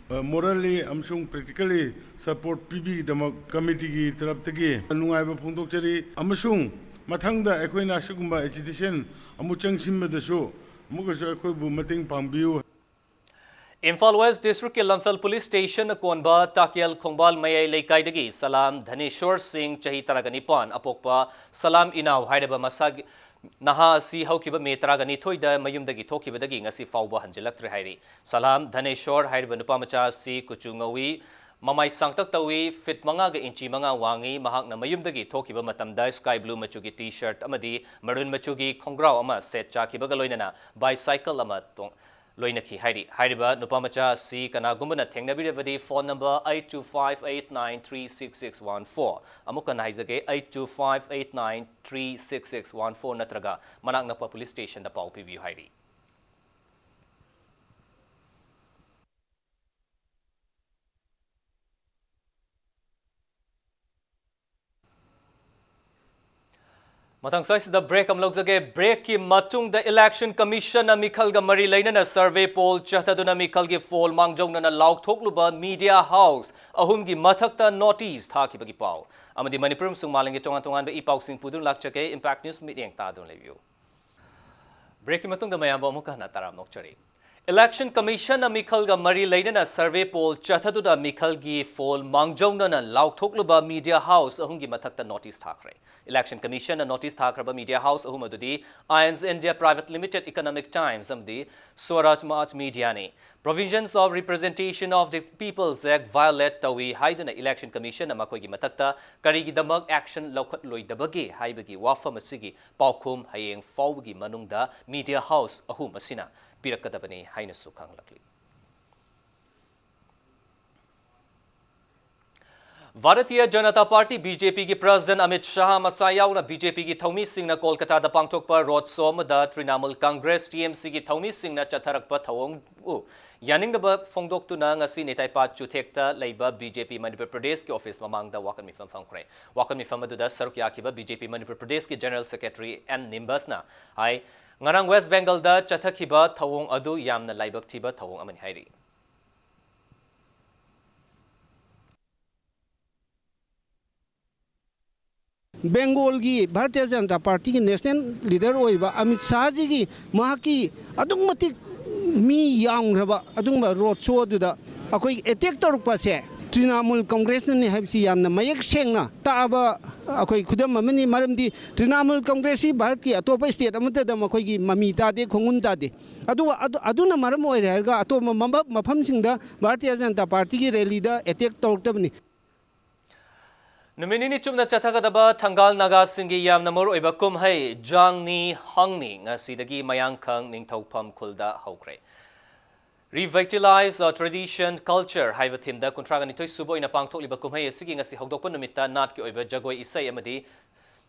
ꯑ, morally ꯑꯃꯁꯨꯡ practically support ꯄꯤꯕꯒꯤꯗꯃꯛ committeeꯒꯤ ꯇꯔꯞꯇꯒꯤ ꯅꯨꯡꯉꯥꯏꯕ ꯐꯣꯡꯗꯣꯛꯆꯔꯤ꯫ ꯑꯃꯁꯨꯡ ꯃꯊꯪꯗ ꯑꯩꯈꯣꯏꯅ ꯑꯁꯤꯒꯨꯝꯕ agitation ꯑꯃꯨꯛ ꯆꯪꯁꯤꯟꯕꯗꯁꯨ ꯑꯃꯨꯛꯀꯁꯨ ꯑꯩꯈꯣꯏꯕꯨ ꯃꯇꯦꯡ ꯄꯥꯡꯕꯤꯌꯨ꯫ ꯏꯝꯐꯥꯜ West Districtꯀꯤ ꯂꯝꯐꯦꯜ Police Stationꯅ ꯀꯣꯟꯕ ꯇꯥꯀꯦꯜ ꯈꯣꯡꯕꯥꯜ ꯃꯌꯥꯏ ꯂꯩꯀꯥꯏꯗꯒꯤ ꯁꯂꯥꯝ ꯙꯅꯦꯁꯣꯔ ꯁꯤꯡ, ꯆꯍꯤ ꯇꯔꯥꯒ ꯅꯤꯄꯥꯟ, ꯑꯄꯣꯛꯄ ꯁꯂꯥꯝ ꯏꯅꯥꯎ ꯍꯥꯏꯔꯕ ꯃꯁꯥꯒꯤ ꯅꯍꯥ ꯑꯁꯤ ꯍꯧꯈꯤꯕ ꯃꯦ ꯇꯔꯥꯒ ꯅꯤꯊꯣꯏꯗ ꯃꯌꯨꯝꯗꯒꯤ ꯊꯣꯛꯈꯤꯕꯗꯒꯤ ꯉꯁꯤ ꯐꯥꯎꯕ ꯍꯟꯖꯤꯜꯂꯛꯇ꯭ꯔꯦ ꯍꯥꯏꯔꯤ꯫ ꯁꯂꯥꯝ ꯙꯅꯦꯁꯣꯔ ꯍꯥꯏꯔꯤꯕ ꯅꯨꯄꯥ ꯃꯆꯥ ꯑꯁꯤ ꯀꯨꯆꯨ ꯉꯧꯏ, ꯃꯃꯥꯏ ꯁꯥꯡꯇꯛ ꯇꯧꯏ, feet ꯃꯉꯥꯒ inch ꯃꯉꯥ ꯋꯥꯡꯏ꯫ ꯃꯍꯥꯛꯅ ꯃꯌꯨꯝꯗꯒꯤ ꯊꯣꯛꯈꯤꯕ ꯃꯇꯝꯗ sky blue ꯃꯆꯨꯒꯤ T-shirt ꯑꯃꯗꯤ maroon ꯃꯆꯨꯒꯤ ꯈꯣꯡꯒ꯭ꯔꯥꯎ ꯑꯃ ꯁꯦꯠ ꯆꯥꯈꯤꯕꯒ ꯂꯣꯏꯅꯅ bicycle ꯑꯃ ꯇꯣꯡ-, ꯂꯣꯏꯅꯈꯤ ꯍꯥꯏꯔꯤ꯫ ꯍꯥꯏꯔꯤꯕ ꯅꯨꯄꯥ ꯃꯆꯥ ꯑꯁꯤ ꯀꯅꯥꯒꯨꯝꯕꯅ ꯊꯦꯡꯅꯕꯤꯔꯕꯗꯤ phone number eight two five eight nine three six six one four, ꯑꯃꯨꯛ ꯍꯟꯅ ꯍꯥꯏꯖꯒꯦ, eight two five eight nine three six six one four ꯅꯠꯇ꯭ꯔꯒ ꯃꯅꯥꯛ ꯅꯛꯄ police stationꯗ ꯄꯥꯎ ꯄꯤꯕꯤꯌꯨ ꯍꯥꯏꯔꯤ꯫ ꯃꯊꯪ ꯁ꯭ꯋꯥꯏꯁꯤꯗ break ꯑꯃ ꯂꯧꯖꯒꯦ꯫ Breakꯀꯤ ꯃꯇꯨꯡꯗ Election Commissionꯅ ꯃꯤꯈꯜꯒ ꯃꯔꯤ ꯂꯩꯅꯅ survey poll ꯆꯠꯊꯗꯨꯅ ꯃꯤꯈꯜꯒꯤ ꯐꯣꯜ ꯃꯥꯡꯖꯧꯅꯅ ꯂꯥꯎꯊꯣꯛꯂꯨꯕ media house ꯑꯍꯨꯝꯒꯤ ꯃꯊꯛꯇ notice ꯊꯥꯈꯤꯕꯒꯤ ꯄꯥꯎ꯫ ꯑꯃꯗꯤ ꯃꯅꯤꯄꯨꯔ ꯑꯃꯁꯨꯡ ꯃꯥꯂꯦꯝꯒꯤ ꯇꯣꯉꯥꯟ ꯇꯣꯉꯥꯟꯕ ꯏ ꯄꯥꯎꯁꯤꯡ ꯄꯨꯗꯨꯅ ꯂꯥꯛꯆꯒꯦ꯫ Impact News ꯃꯤꯠꯌꯦꯡ ꯇꯥꯗꯨꯅ ꯂꯩꯕꯤꯌꯨ꯫ Breakꯀꯤ ꯃꯇꯨꯡꯗ ꯃꯌꯥꯝꯕꯨ ꯑꯃꯨꯛꯀ ꯍꯟꯅ ꯇꯔꯥꯝꯅ ꯑꯣꯛꯆꯔꯤ꯫ Election Commission ꯅ ꯃꯤꯈꯜꯒ ꯃꯔꯤ ꯂꯩꯅꯅ survey poll ꯆꯠꯊꯗꯨꯅ ꯃꯤꯈꯜꯒꯤ poll ꯃꯥꯡꯖꯧꯅꯅ ꯂꯥꯎꯊꯣꯛꯂꯨꯕ media house ꯑꯍꯨꯝꯒꯤ ꯃꯊꯛꯇ notice ꯊꯥꯈ꯭ꯔꯦ꯫ Election Commission ꯅ notice ꯊꯥꯈ꯭ꯔꯕ media house ꯑꯍꯨꯝ ꯑꯗꯨꯗꯤ Ayanz India Private Limited, Economic Times ꯑꯃꯗꯤ Swaraj Media ꯅꯤ꯫ Provisions of Representation of the People's Act violate ꯇꯧꯏ ꯍꯥꯏꯗꯨꯅ Election Commission ꯅ ꯃꯈꯣꯏꯒꯤ ꯃꯊꯛꯇ ꯀꯔꯤꯒꯤꯗꯃꯛ action ꯂꯧꯈꯠꯂꯣꯏꯗꯕꯒꯦ ꯍꯥꯏꯕꯒꯤ ꯋꯥꯐꯝ ꯑꯁꯤꯒꯤ ꯄꯥꯎꯈꯨꯝ ꯍꯌꯦꯡ ꯐꯥꯎꯕꯒꯤ ꯃꯅꯨꯡꯗ media house ꯑꯍꯨꯝ ꯑꯁꯤꯅ ꯄꯤꯔꯛꯀꯗꯕꯅꯤ ꯍꯥꯏꯅꯁꯨ ꯈꯪꯂꯛꯂꯤ꯫ ꯚꯥꯔꯇꯤꯌ ꯖꯅꯇꯥ ꯄꯥꯔꯇꯤ, BJP ꯒꯤ President ꯑꯃꯤꯠ ꯁꯥꯍ ꯃꯁꯥ ꯌꯥꯎꯅ BJP ꯒꯤ ꯊꯧꯃꯤꯁꯤꯡꯅ ꯀꯣꯜꯀꯇꯥꯗ ꯄꯥꯡꯊꯣꯛꯄ road show ꯑꯃꯗ ꯇ꯭ꯔꯤꯅꯥꯃꯨꯜ ꯀꯪꯒ꯭ꯔꯦꯁ, TMC ꯒꯤ ꯊꯧꯃꯤꯁꯤꯡꯅ ꯆꯠꯊꯔꯛꯄ ꯊꯧꯑꯣꯡꯕꯨ ꯌꯥꯅꯤꯡꯗꯕ ꯐꯣꯡꯗꯣꯛꯇꯨꯅ ꯉꯁꯤ ꯅꯤꯇꯥꯏꯄꯥꯠ ꯆꯨꯊꯦꯛꯇ ꯂꯩꯕ BJP ꯃꯅꯤꯄꯨꯔ ꯄ꯭ꯔꯗꯦꯁꯀꯤ office ꯃꯃꯥꯡꯗ ꯋꯥꯀꯠ ꯃꯤꯐꯝ ꯐꯝꯈ꯭ꯔꯦ꯫ ꯋꯥꯀꯠ ꯃꯤꯐꯝ ꯑꯗꯨꯗ ꯁꯔꯨꯛ ꯌꯥꯈꯤꯕ BJP ꯃꯅꯤꯄꯨꯔ ꯄ꯭ꯔꯗꯦꯁꯀꯤ General Secretary ꯑꯦꯟ ꯅꯤꯝꯕꯁꯅ ꯍꯥꯏ, ꯉꯔꯥꯡ ꯋꯦꯁ ꯕꯦꯡꯒꯜꯗ ꯆꯠꯊꯈꯤꯕ ꯊꯧꯑꯣꯡ ꯑꯗꯨ ꯌꯥꯝꯅ ꯂꯥꯏꯕꯛ ꯊꯤꯕ ꯊꯧꯑꯣꯡ ꯑꯃꯅꯤ ꯍꯥꯏꯔꯤ꯫ ꯕꯦꯡꯒꯣꯜꯒꯤ ꯚꯥꯔꯇꯤꯌ ꯖꯅꯇꯥ ꯄꯥꯔꯇꯤꯒꯤ national leader ꯑꯣꯏꯔꯤꯕ ꯑꯃꯤꯠ ꯁꯥꯍꯖꯤꯒꯤ ꯃꯍꯥꯛꯀꯤ ꯑꯗꯨꯛ ꯃꯇꯤꯛ ꯃꯤ ꯌꯥꯝꯈ꯭ꯔꯕ ꯑꯗꯨꯒꯨꯝꯕ road show ꯑꯗꯨꯗ ꯑꯩꯈꯣꯏ attack ꯇꯧꯔꯛꯄꯁꯦ ꯇ꯭ꯔꯤꯅꯥꯃꯨꯜ ꯀꯪꯒ꯭ꯔꯦꯁꯅꯅꯤ ꯍꯥꯏꯕꯁꯤ ꯌꯥꯝꯅ ꯃꯌꯦꯛ ꯁꯦꯡꯅ ꯇꯥꯛꯑꯕ ꯑꯩꯈꯣꯏ ꯈꯨꯗꯝ ꯑꯃꯅꯤ꯫ ꯃꯔꯝꯗꯤ ꯇ꯭ꯔꯤꯅꯥꯃꯨꯜ ꯀꯪꯒ꯭ꯔꯦꯁꯁꯤ ꯚꯥꯔꯠꯀꯤ ꯑꯇꯣꯞꯄ state ꯑꯃꯠꯇꯗ ꯃꯈꯣꯏꯒꯤ ꯃꯃꯤ ꯇꯥꯗꯦ, ꯈꯣꯡꯒꯨꯟ ꯇꯥꯗꯦ꯫ ꯑꯗꯨꯒ ꯑꯗꯨ-, ꯑꯗꯨꯅ ꯃꯔꯝ ꯑꯣꯏꯔꯦ ꯍꯥꯏꯔꯒ ꯑꯇꯣꯞꯄ ꯃꯐꯝ-, ꯃꯐꯝꯁꯤꯡꯗ ꯚꯥꯔꯇꯤꯌ ꯖꯅꯇꯥ ꯄꯥꯔꯇꯤꯒꯤ rally ꯗ attack ꯇꯧꯔꯛꯇꯕꯅꯤ꯫ ꯅꯨꯃꯤꯠ ꯅꯤꯅꯤ ꯆꯨꯞꯅ ꯆꯠꯊꯒꯗꯕ ꯊꯪꯒꯥꯜ ꯅꯥꯒꯥꯁꯤꯡꯒꯤ ꯌꯥꯝꯅ ꯃꯔꯨꯑꯣꯏꯕ ꯀꯨꯝꯍꯩ ꯖꯥꯡꯅꯤ ꯍꯥꯡꯅꯤ ꯉꯁꯤꯗꯒꯤ ꯃꯌꯥꯡꯈꯪ ꯅꯤꯡꯊꯧꯐꯝ ꯈꯨꯜꯗ ꯍꯧꯈ꯭ꯔꯦ꯫ Revitalize Tradition Culture ꯍꯥꯏꯕ theme ꯗ ꯀꯨꯟꯊ꯭ꯔꯥꯒ ꯅꯤꯊꯣꯏ ꯁꯨꯕ ꯑꯣꯏꯅ ꯄꯥꯡꯊꯣꯛꯂꯤꯕ ꯀꯨꯝꯍꯩ ꯑꯁꯤꯒꯤ ꯉꯁꯤ ꯍꯧꯗꯣꯛꯄ ꯅꯨꯃꯤꯠꯇ ꯅꯥꯠꯀꯤ ꯑꯣꯏꯕ ꯖꯒꯣꯏ, ꯏꯁꯩ ꯑꯃꯗꯤ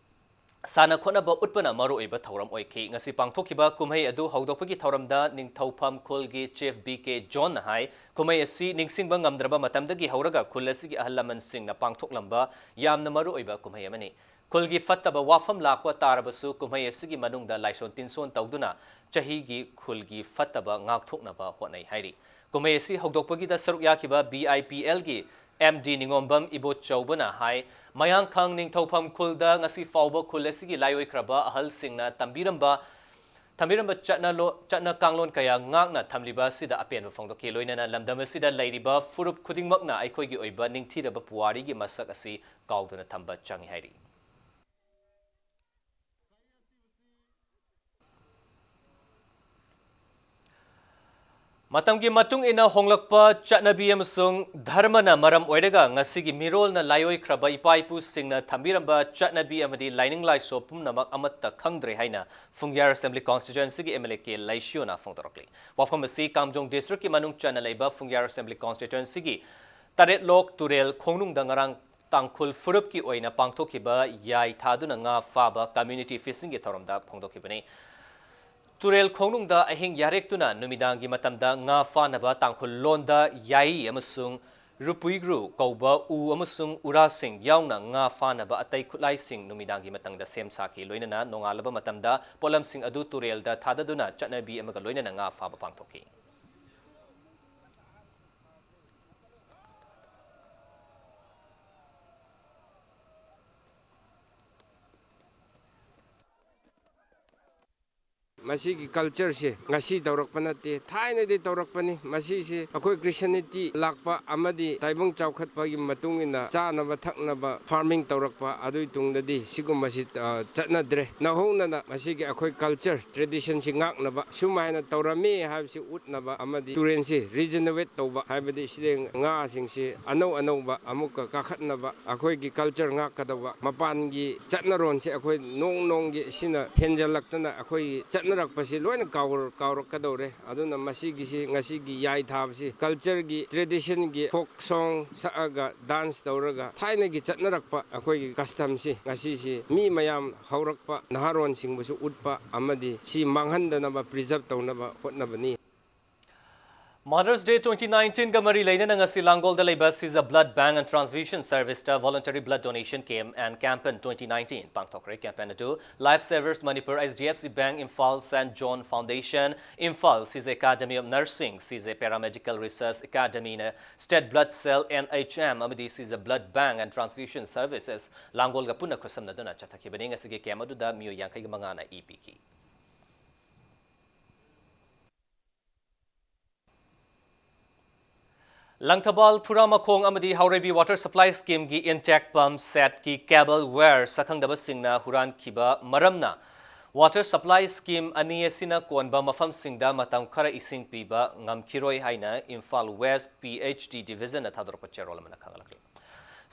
ꯁꯥꯟꯅ ꯈꯣꯠꯅꯕ ꯎꯠꯄꯅ ꯃꯔꯨꯑꯣꯏꯕ ꯊꯧꯔꯝ ꯑꯣꯏꯈꯤ꯫ ꯉꯁꯤ ꯄꯥꯡꯊꯣꯛꯈꯤꯕ ꯀꯨꯝꯍꯩ ꯑꯗꯨ ꯍꯧꯗꯣꯛꯄꯒꯤ ꯊꯧꯔꯝꯗ ꯅꯤꯡꯊꯧꯐꯝ ꯈꯨꯜꯒꯤ Chief ꯕꯤ ꯀꯦ ꯖꯣꯟꯅ ꯍꯥꯏ, ꯀꯨꯝꯍꯩ ꯑꯁꯤ ꯅꯤꯡꯁꯤꯡꯕ ꯉꯝꯗ꯭ꯔꯕ ꯃꯇꯝꯗꯒꯤ ꯍꯧꯔꯒ ꯈꯨꯜ ꯑꯁꯤꯒꯤ ꯑꯍꯜ ꯂꯃꯟꯁꯤꯡꯅ ꯄꯥꯡꯊꯣꯛꯂꯝꯕ ꯌꯥꯝꯅ ꯃꯔꯨꯑꯣꯏꯕ ꯀꯨꯝꯍꯩ ꯑꯃꯅꯤ꯫ ꯈꯨꯜꯒꯤ ꯐꯠꯇꯕ ꯋꯥꯐꯝ ꯂꯥꯛꯄ ꯇꯥꯔꯕꯁꯨ ꯀꯨꯝꯍꯩ ꯑꯁꯤꯒꯤ ꯃꯅꯨꯡꯗ ꯂꯥꯏꯁꯣꯟ ꯇꯤꯟꯁꯣꯟ ꯇꯧꯗꯨꯅ ꯆꯍꯤꯒꯤ ꯈꯨꯜꯒꯤ ꯐꯠꯇꯕ ꯉꯥꯛꯊꯣꯛꯅꯕ ꯍꯣꯠꯅꯩ ꯍꯥꯏꯔꯤ꯫ ꯀꯨꯝꯍꯩ ꯑꯁꯤ ꯍꯧꯗꯣꯛꯄꯒꯤꯗ ꯁꯔꯨꯛ ꯌꯥꯈꯤꯕ B I P algae M D ꯅꯤꯉꯣꯝꯕꯝ ꯏꯕꯣꯆꯧꯕꯅ ꯍꯥꯏ, ꯃꯌꯥꯡꯈꯪ ꯅꯤꯡꯊꯧꯐꯝ ꯈꯨꯜꯗ ꯉꯁꯤ ꯐꯥꯎꯕ ꯈꯨꯜ ꯑꯁꯤꯒꯤ ꯂꯥꯏꯑꯣꯏꯈ꯭ꯔꯕ ꯑꯍꯜꯁꯤꯡꯅ ꯇꯝꯕꯤꯔꯝꯕ ꯊꯝꯕꯤꯔꯝꯕ ꯆꯠꯅ ꯂꯣ-, ꯆꯠꯅ ꯀꯥꯡꯂꯣꯟ ꯀꯌꯥ ꯉꯥꯛꯅ ꯊꯝꯂꯤꯕ ꯑꯁꯤꯗ ꯑꯄꯦꯟꯕ ꯐꯣꯡꯗꯣꯛꯈꯤ꯫ ꯂꯣꯏꯅꯅ ꯂꯝꯗꯝ ꯑꯁꯤꯗ ꯂꯩꯔꯤꯕ ꯐꯨꯔꯨꯞ ꯈꯨꯗꯤꯡꯃꯛꯅ ꯑꯩꯈꯣꯏꯒꯤ ꯑꯣꯏꯕ ꯅꯤꯡꯊꯤꯔꯕ ꯄꯨꯋꯥꯔꯤꯒꯤ ꯃꯁꯛ ꯑꯁꯤ ꯀꯥꯎꯗꯅ ꯊꯝꯕ ꯆꯪꯏ ꯍꯥꯏꯔꯤ꯫ ꯃꯇꯝꯒꯤ ꯃꯇꯨꯡ ꯏꯟꯅ ꯍꯣꯡꯂꯛꯄ ꯆꯠꯅꯕꯤ ꯑꯃꯁꯨꯡ ꯙꯔꯃꯅ ꯃꯔꯝ ꯑꯣꯏꯔꯒ ꯉꯁꯤꯒꯤ ꯃꯤꯔꯣꯜꯅ ꯂꯥꯏꯑꯣꯏꯈ꯭ꯔꯕ ꯏꯄꯥ ꯏꯄꯨꯁꯤꯡꯅ ꯊꯝꯕꯤꯔꯝꯕ ꯆꯠꯅꯕꯤ ꯑꯃꯗꯤ ꯂꯥꯏꯅꯤꯡ ꯂꯥꯏꯁꯣ ꯄꯨꯝꯅꯃꯛ ꯑꯃꯠꯇ ꯈꯪꯗ꯭ꯔꯦ ꯍꯥꯏꯅ ꯐꯨꯡꯌꯥꯔ ꯑꯦꯁꯦꯝꯕ꯭ꯂꯤ ꯀꯣꯟꯁꯇꯤꯇ꯭ꯋꯦꯟꯁꯤꯒꯤ ꯑꯦꯝ ꯑꯦꯜ ꯑꯦ ꯀꯦ ꯂꯩꯁꯤꯌꯣꯅ ꯐꯣꯡꯗꯣꯔꯛꯂꯤ꯫ ꯋꯥꯐꯝ ꯑꯁꯤ ꯀꯥꯝꯖꯣꯡ ꯗꯤꯁꯇ꯭ꯔꯤꯛꯀꯤ ꯃꯅꯨꯡ ꯆꯟꯅ ꯂꯩꯕ ꯐꯨꯡꯌꯥꯔ ꯑꯦꯁꯦꯝꯕ꯭ꯂꯤ ꯀꯣꯟꯁꯇꯤꯇ꯭ꯋꯦꯟꯁꯤꯒꯤ ꯇꯔꯦꯠꯂꯣꯛ ꯇꯨꯔꯦꯜ ꯈꯣꯡꯅꯨꯡꯗ ꯉꯔꯥꯡ ꯇꯥꯡꯈꯨꯜ ꯐꯨꯔꯨꯞꯀꯤ ꯑꯣꯏꯅ ꯄꯥꯡꯊꯣꯛꯈꯤꯕ ꯌꯥꯏ ꯊꯥꯗꯨꯅ ꯉꯥ ꯐꯥꯕ ꯀꯝꯃ꯭ꯌꯨꯅꯤꯇꯤ ꯐꯤꯁꯤꯡꯒꯤ ꯊꯧꯔꯝꯗ ꯐꯣꯡꯗꯣꯛꯈꯤꯕꯅꯤ꯫ ꯇꯨꯔꯦꯜ ꯈꯣꯡꯅꯨꯡꯗ ꯑꯍꯤꯡ ꯌꯥꯔꯦꯛꯇꯨꯅ ꯅꯨꯃꯤꯗꯥꯡꯒꯤ ꯃꯇꯝꯗ ꯉꯥ ꯐꯥꯅꯕ ꯇꯥꯡꯈꯨꯜ ꯂꯣꯟꯗ ꯌꯥꯏ ꯑꯃꯁꯨꯡ ꯔꯨꯄꯨꯏꯒ꯭ꯔꯨ ꯀꯧꯕ ꯎ ꯑꯃꯁꯨꯡ ꯎꯔꯥꯁꯤꯡ ꯌꯥꯎꯅ ꯉꯥ ꯐꯥꯅꯕ ꯑꯇꯩ ꯈꯨꯠꯂꯥꯏꯁꯤꯡ ꯅꯨꯃꯤꯗꯥꯡꯒꯤ ꯃꯇꯝꯗ ꯁꯦꯝ ꯁꯥꯈꯤ꯫ ꯂꯣꯏꯅꯅ ꯅꯣꯡꯉꯥꯜꯂꯕ ꯃꯇꯝꯗ ꯄꯣꯠꯂꯝꯁꯤꯡ ꯑꯗꯨ ꯇꯨꯔꯦꯜꯗ ꯊꯥꯗꯗꯨꯅ ꯆꯠꯅꯕꯤ ꯑꯃꯒ ꯂꯣꯏꯅꯅ ꯉꯥ ꯐꯥꯕ ꯄꯥꯡꯊꯣꯛꯈꯤ꯫ ꯃꯁꯤꯒꯤ ꯀꯜꯆꯔꯁꯦ ꯉꯁꯤ ꯇꯧꯔꯛꯄ ꯅꯠꯇꯦ, ꯊꯥꯏꯅꯗꯤ ꯇꯧꯔꯛꯄꯅꯤ꯫ ꯃꯁꯤꯁꯦ ꯑꯩꯈꯣꯏ ꯈ꯭ꯔꯤꯁꯇꯤꯌꯥꯅꯤꯇꯤ ꯂꯥꯛꯄ ꯑꯃꯗꯤ ꯇꯥꯏꯕꯪ ꯆꯥꯎꯈꯠꯄꯒꯤ ꯃꯇꯨꯡ ꯏꯟꯅ ꯆꯥꯅꯕ ꯊꯛꯅꯕ ꯐꯥꯔꯃꯤꯡ ꯇꯧꯔꯛꯄ, ꯑꯗꯨꯒꯤ ꯇꯨꯡꯗꯗꯤ ꯁꯤꯒꯨꯝꯕꯁꯤ, ꯑ, ꯆꯠꯅꯗ꯭ꯔꯦ꯫ ꯅꯧꯍꯧꯅꯅ ꯃꯁꯤꯒꯤ ꯑꯩꯈꯣꯏ ꯀꯜꯆꯔ ꯇ꯭ꯔꯦꯗꯤꯁꯟꯁꯤ ꯉꯥꯛꯅꯕ ꯁꯨꯃꯥꯏꯅ ꯇꯧꯔꯝꯃꯤ ꯍꯥꯏꯕꯁꯤ ꯎꯠꯅꯕ ꯑꯃꯗꯤ ꯇꯨꯔꯦꯟꯁꯤ ꯔꯤꯖꯅꯣꯚꯦꯠ ꯇꯧꯕ, ꯍꯥꯏꯕꯗꯤ ꯁꯤꯗ ꯉꯥꯁꯤꯡꯁꯤ ꯑꯅꯧ ꯑꯅꯧꯕ ꯑꯃꯨꯛꯀ ꯀꯥꯈꯠꯅꯕ, ꯑꯩꯈꯣꯏꯒꯤ ꯀꯜꯆꯔ ꯉꯥꯛꯀꯗꯧꯕ, ꯃꯄꯥꯟꯒꯤ ꯆꯠꯅꯔꯣꯟꯁꯦ ꯑꯩꯈꯣꯏ ꯅꯣꯡ ꯅꯣꯡꯒꯤ ꯁꯤꯅ ꯍꯦꯟꯖꯜꯂꯛꯇꯅ ꯑꯩꯈꯣꯏꯒꯤ ꯆꯠꯅꯔꯛꯄꯁꯤ ꯂꯣꯏꯅ ꯀꯥꯎꯔ-, ꯀꯥꯎꯔꯛꯀꯗꯧꯔꯦ꯫ ꯑꯗꯨꯅ ꯃꯁꯤꯒꯤꯁꯤ, ꯉꯁꯤꯒꯤ ꯌꯥꯏ ꯊꯥꯕꯁꯤ ꯀꯜꯆꯔꯒꯤ, ꯇ꯭ꯔꯦꯗꯤꯁꯟꯒꯤ ꯐꯣꯛ ꯁꯣꯡ ꯁꯛꯑꯒ, ꯗꯥꯟꯁ ꯇꯧꯔꯒ, ꯊꯥꯏꯅꯒꯤ ꯆꯠꯅꯔꯛꯄ ꯑꯩꯈꯣꯏꯒꯤ ꯀꯁꯇꯝꯁꯤ ꯉꯁꯤꯁꯤ ꯃꯤ ꯃꯌꯥꯝ ꯍꯧꯔꯛꯄ ꯅꯍꯥꯔꯣꯟꯁꯤꯡꯕꯨꯁꯨ ꯎꯠꯄ ꯑꯃꯗꯤ ꯁꯤ ꯃꯥꯡꯍꯟꯗꯅꯕ, ꯄ꯭ꯔꯤꯖꯔꯕ ꯇꯧꯅꯕ ꯍꯣꯠꯅꯕꯅꯤ꯫ Mother's Day twenty nineteen ꯒ ꯃꯔꯤ ꯂꯩꯅꯅ ꯉꯁꯤ ꯂꯥꯡꯒꯣꯜꯗ ꯂꯩꯕ Caesar Blood Bank and Transfusion Service ꯇ Voluntary Blood Donation Camp and Campaign twenty nineteen ꯄꯥꯡꯊꯣꯛꯈ꯭ꯔꯦ꯫ Campaign ꯑꯗꯨ Life Savers Manipur, H D F C Bank, Imphal Saint John Foundation, Imphal Caesar Academy of Nursing, Caesar Paramedical Research Academy ꯅ State Blood Cell, N H M ꯑꯃꯗꯤ Caesar Blood Bank and Transfusion Services ꯂꯥꯡꯒꯣꯜꯒ ꯄꯨꯟꯅ ꯈꯨꯠꯁꯝꯅꯗꯨꯅ ꯆꯠꯊꯈꯤꯕꯅꯤ꯫ ꯉꯁꯤꯒꯤ camp ꯑꯗꯨꯗ ꯃꯤꯑꯣꯏ ꯌꯥꯡꯈꯩꯒ ꯃꯉꯥꯅ E ꯄꯤꯈꯤ꯫ ꯂꯪꯊꯕꯥꯜ ꯐꯨꯔꯥꯃꯈꯣꯡ ꯑꯃꯗꯤ ꯍꯥꯎꯔꯩꯕꯤ water supply schemeꯒꯤ intact pump setꯀꯤ cable wire ꯁꯛꯈꯪꯗꯕꯁꯤꯡꯅ ꯍꯨꯔꯥꯟꯈꯤꯕ ꯃꯔꯝꯅ water supply scheme ꯑꯅꯤ ꯑꯁꯤꯅ ꯀꯣꯟꯕ ꯃꯐꯝꯁꯤꯡꯗ ꯃꯇꯝ ꯈꯔ ꯏꯁꯤꯡ ꯄꯤꯕ ꯉꯝꯈꯤꯔꯣꯏ ꯍꯥꯏꯅ Imphal West P H D Divisionꯅ ꯊꯥꯗꯣꯔꯛꯄ ꯆꯦꯔꯣꯜ ꯑꯃꯅ ꯈꯪꯍꯜꯂꯛꯂꯤ꯫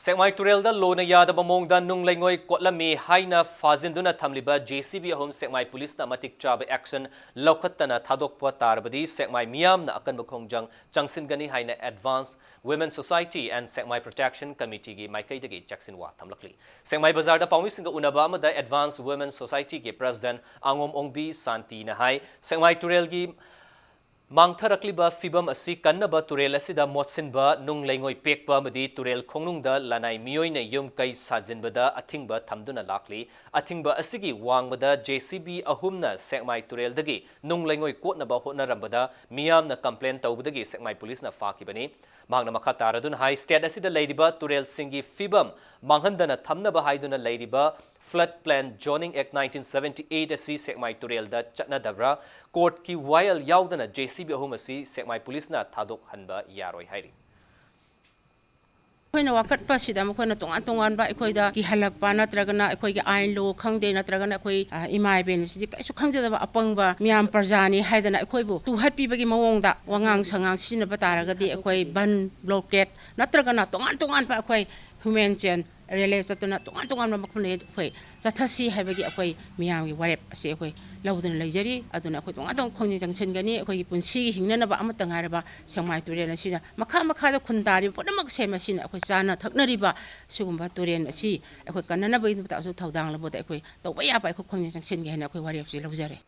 ꯁꯦꯛꯃꯥꯏ ꯇꯨꯔꯦꯜꯗ ꯂꯣꯅ ꯌꯥꯗꯕ ꯃꯑꯣꯡꯗ ꯅꯨꯡ ꯂꯩꯉꯣꯏ ꯀꯣꯠꯂꯝꯃꯤ ꯍꯥꯏꯅ ꯐꯥꯖꯤꯟꯗꯨꯅ ꯊꯝꯂꯤꯕ J C B ꯑꯍꯨꯝ ꯁꯦꯛꯃꯥꯏ ꯄꯨꯂꯤꯁꯅ ꯃꯇꯤꯛ ꯆꯥꯕ action ꯂꯧꯈꯠꯇꯅ ꯊꯥꯗꯣꯛꯄ ꯇꯥꯔꯕꯗꯤ ꯁꯦꯛꯃꯥꯏ ꯃꯤꯌꯥꯝꯅ ꯑꯀꯟꯕ ꯈꯣꯡꯖꯪ ꯆꯪꯁꯤꯟꯒꯅꯤ ꯍꯥꯏꯅ Advance Women Society and Sekmai Protection Committeeꯒꯤ ꯃꯥꯏꯀꯩꯗꯒꯤ ꯆꯦꯛꯁꯤꯟꯋꯥ ꯊꯝꯂꯛꯂꯤ꯫ ꯁꯦꯛꯃꯥꯏ ꯕꯖꯥꯔꯗ ꯄꯥꯎꯃꯤꯁꯤꯡꯒ ꯎꯅꯕ ꯑꯃꯗ Advance Women Societyꯒꯤ President ꯑꯉꯣꯝ ꯑꯣꯡꯕꯤ ꯁꯥꯟꯇꯤꯅ ꯍꯥꯏ, ꯁꯦꯛꯃꯥꯏ ꯇꯨꯔꯦꯜꯒꯤ ꯃꯥꯡꯊꯔꯛꯂꯤꯕ ꯐꯤꯕꯝ ꯑꯁꯤ ꯀꯟꯅꯕ ꯇꯨꯔꯦꯜ ꯑꯁꯤꯗ ꯃꯣꯠꯁꯤꯟꯕ, ꯅꯨꯡ ꯂꯩꯉꯣꯏ ꯄꯦꯛꯄ ꯑꯃꯗꯤ ꯇꯨꯔꯦꯜ ꯈꯣꯡꯅꯨꯡꯗ ꯂꯅꯥꯏ ꯃꯤꯑꯣꯏꯅ ꯌꯨꯝ ꯀꯩ ꯁꯥꯖꯤꯟꯕꯗ ꯑꯊꯤꯡꯕ ꯊꯝꯗꯨꯅ ꯂꯥꯛꯂꯤ꯫ ꯑꯊꯤꯡꯕ ꯑꯁꯤꯒꯤ ꯋꯥꯡꯃꯗ J C B ꯑꯍꯨꯝꯅ ꯁꯦꯛꯃꯥꯏ ꯇꯨꯔꯦꯜꯗꯒꯤ ꯅꯨꯡ ꯂꯩꯉꯣꯏ ꯀꯣꯠꯅꯕ ꯍꯣꯠꯅꯔꯝꯕꯗ ꯃꯤꯌꯥꯝꯅ complain ꯇꯧꯕꯗꯒꯤ ꯁꯦꯛꯃꯥꯏ ꯄꯨꯂꯤꯁꯅ ꯐꯥꯈꯤꯕꯅꯤ꯫ ꯃꯍꯥꯛꯅ ꯃꯈꯥ ꯇꯥꯔꯗꯨꯅ ꯍꯥꯏ, state ꯑꯁꯤꯗ ꯂꯩꯔꯤꯕ ꯇꯨꯔꯦꯜꯁꯤꯡꯒꯤ ꯐꯤꯕꯝ ꯃꯥꯡꯍꯟꯗꯅ ꯊꯝꯅꯕ ꯍꯥꯏꯗꯨꯅ ꯂꯩꯔꯤꯕ Flood Plan Zoning Act nineteen seventy eight ꯑꯁꯤ ꯁꯦꯛꯃꯥꯏ ꯇꯨꯔꯦꯜꯗ ꯆꯠꯅꯗꯕ꯭ꯔꯥ? Courtꯀꯤ ꯋꯥꯌꯦꯜ ꯌꯥꯎꯗꯅ J C B ꯑꯍꯨꯝ ꯑꯁꯤ ꯁꯦꯛꯃꯥꯏ ꯄꯨꯂꯤꯁꯅ ꯊꯥꯗꯣꯛꯍꯟꯕ ꯌꯥꯔꯣꯏ ꯍꯥꯏꯔꯤ꯫ ꯑꯩꯈꯣꯏꯅ ꯋꯥꯀꯠꯄꯁꯤꯗ ꯃꯈꯣꯏꯅ ꯇꯣꯉꯥꯟ ꯇꯣꯉꯥꯟꯕ ꯑꯩꯈꯣꯏꯗ ꯀꯤꯍꯜꯂꯛꯄ ꯅꯠꯇ꯭ꯔꯒꯅ ꯑꯩꯈꯣꯏꯒꯤ ꯑꯥꯏꯟ ꯂꯣ ꯈꯪꯗꯦ ꯅꯠꯇ꯭ꯔꯒꯅ ꯑꯩꯈꯣꯏ, ꯑ, ꯏꯃꯥ ꯏꯕꯦꯟ ꯑꯁꯤꯗꯤ ꯀꯩꯁꯨ ꯈꯪꯖꯗꯕ ꯑꯄꯪꯕ ꯃꯤꯌꯥꯝ ꯄ꯭ꯔꯖꯥꯅꯤ ꯍꯥꯏꯗꯅ ꯑꯩꯈꯣꯏꯕꯨ ꯇꯨꯍꯠꯄꯤꯕꯒꯤ ꯃꯑꯣꯡꯗ ꯋꯥꯉꯥꯡ ꯁꯉꯥꯡ ꯁꯤꯖꯤꯟꯅꯕ ꯇꯥꯔꯒꯗꯤ ꯑꯩꯈꯣꯏ ꯕꯟ, blockade ꯅꯠꯇ꯭ꯔꯒꯅ ꯇꯣꯉꯥꯟ ꯇꯣꯉꯥꯟꯕ ꯑꯩꯈꯣꯏ human chain relay ꯆꯠꯇꯨꯅ ꯇꯣꯉꯥꯟ ꯇꯣꯉꯥꯟꯕ ꯃꯐꯝꯗ ꯑꯩꯈꯣꯏ ꯆꯠꯊꯁꯤ ꯍꯥꯏꯕꯒꯤ ꯑꯩꯈꯣꯏ ꯃꯤꯌꯥꯝꯒꯤ ꯋꯥꯔꯦꯞ ꯑꯁꯤ ꯑꯩꯈꯣꯏ ꯂꯧꯗꯨꯅ ꯂꯩꯖꯔꯤ꯫ ꯑꯗꯨꯅ ꯑꯩꯈꯣꯏ ꯇꯣꯉꯥꯟ ꯇꯣꯉꯥꯟ ꯈꯣꯡꯖꯪ ꯆꯪꯁꯤꯟꯒꯅꯤ꯫ ꯑꯩꯈꯣꯏꯒꯤ ꯄꯨꯟꯁꯤꯒꯤ ꯍꯤꯡꯅꯅꯕ ꯑꯃꯠꯇ ꯉꯥꯏꯔꯕ ꯁꯦꯛꯃꯥꯏ ꯇꯨꯔꯦꯜ ꯑꯁꯤꯅ ꯃꯈꯥ ꯃꯈꯥꯗ ꯈꯨꯟ ꯇꯥꯔꯤꯕ ꯄꯨꯝꯅꯃꯛꯁꯦ ꯃꯁꯤꯅ ꯑꯩꯈꯣꯏ ꯆꯥꯅ ꯊꯛꯅꯔꯤꯕ ꯁꯤꯒꯨꯝꯕ ꯇꯨꯔꯦꯜ ꯑꯁꯤ ꯑꯩꯈꯣꯏ ꯀꯟꯅꯅꯕꯒꯤꯗꯃꯛꯇꯁꯨ ꯊꯧꯗꯥꯡ ꯂꯧꯕꯗ ꯑꯩꯈꯣꯏ ꯇꯧꯕ ꯌꯥꯕ ꯑꯩꯈꯣꯏ ꯈꯣꯡꯖꯪ ꯆꯪꯁꯤꯟꯒꯦ ꯍꯥꯏꯅ ꯑꯩꯈꯣꯏ ꯋꯥꯔꯦꯞꯁꯤ ꯂꯧꯖꯔꯦ꯫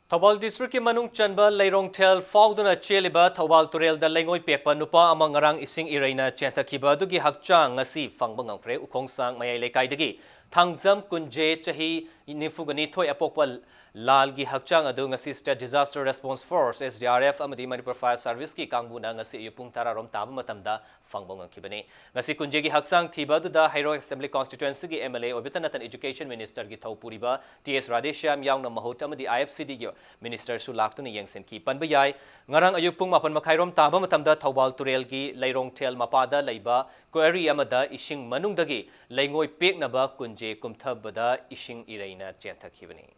ꯊꯧꯕꯥꯜ districtꯀꯤ ꯃꯅꯨꯡ ꯆꯟꯕ ꯂꯩꯔꯣꯡꯊꯦꯜ ꯐꯥꯎꯗꯨꯅ ꯆꯦꯜꯂꯤꯕ ꯊꯧꯕꯥꯜ ꯇꯨꯔꯦꯜꯗ ꯂꯩꯉꯣꯏ ꯄꯦꯛꯄ ꯅꯨꯄꯥ ꯑꯃ ꯉꯔꯥꯡ ꯏꯁꯤꯡ ꯏꯔꯩꯅ ꯆꯦꯟꯊꯈꯤꯕ ꯑꯗꯨꯒꯤ ꯍꯛꯆꯥꯡ ꯉꯁꯤ ꯐꯪꯕ ꯉꯝꯈ꯭ꯔꯦ꯫ ꯎꯈꯣꯡꯁꯥꯡ ꯃꯌꯥꯏ ꯂꯩꯀꯥꯏꯗꯒꯤ ꯊꯥꯡꯖꯝ ꯀꯨꯟꯖꯦ, ꯆꯍꯤ ꯅꯤꯐꯨꯒ ꯅꯤꯊꯣꯏ, ꯑꯄꯣꯛꯄ ꯂꯥꯜꯒꯤ ꯍꯛꯆꯥꯡ ꯑꯗꯨ ꯉꯁꯤ State Disaster Response Force, S D R F, ꯑꯃꯗꯤ Manipur Fire Service ꯀꯤ ꯀꯥꯡꯕꯨꯅ ꯉꯁꯤ ꯑꯌꯨꯛ ꯄꯨꯡ ꯇꯔꯥ ꯔꯣꯝ ꯇꯥꯕ ꯃꯇꯝꯗ ꯐꯪꯕ ꯉꯝꯈꯤꯕꯅꯤ꯫ ꯉꯁꯤ ꯀꯨꯟꯖꯦꯒꯤ ꯍꯛꯆꯥꯡ ꯊꯤꯕ ꯑꯗꯨꯗ ꯍꯩꯔꯣꯛ Assembly Constituency ꯒꯤ M L A ꯑꯣꯏꯕꯇ ꯅꯠꯇꯅ Education Minister ꯒꯤ ꯊꯧ ꯄꯨꯔꯤꯕ T S ꯔꯥꯙꯦꯁ꯭ꯌꯥꯝ ꯌꯥꯎꯅ ꯃꯍꯨꯠ ꯑꯃꯗꯤ I F C D ꯒꯤ Minister ꯁꯨ ꯂꯥꯛꯇꯨꯅ ꯌꯦꯡꯁꯤꯟꯈꯤ꯫ ꯄꯟꯕ ꯌꯥꯏ, ꯉꯔꯥꯡ ꯑꯌꯨꯛ ꯄꯨꯡ ꯃꯥꯄꯟ ꯃꯈꯥꯏ ꯔꯣꯝ ꯇꯥꯕ ꯃꯇꯝꯗ ꯊꯧꯕꯥꯜ ꯇꯨꯔꯦꯜꯒꯤ ꯂꯩꯔꯣꯡꯊꯦꯜ ꯃꯄꯥꯗ ꯂꯩꯕ quarry ꯑꯃꯗ ꯏꯁꯤꯡ ꯃꯅꯨꯡꯗꯒꯤ ꯂꯩꯉꯣꯏ ꯄꯦꯛꯅꯕ ꯀꯨꯟꯖꯦ ꯀꯨꯝꯊꯕꯗ ꯏꯁꯤꯡ ꯏꯔꯩꯅ ꯆꯦꯟꯊꯈꯤꯕꯅꯤ꯫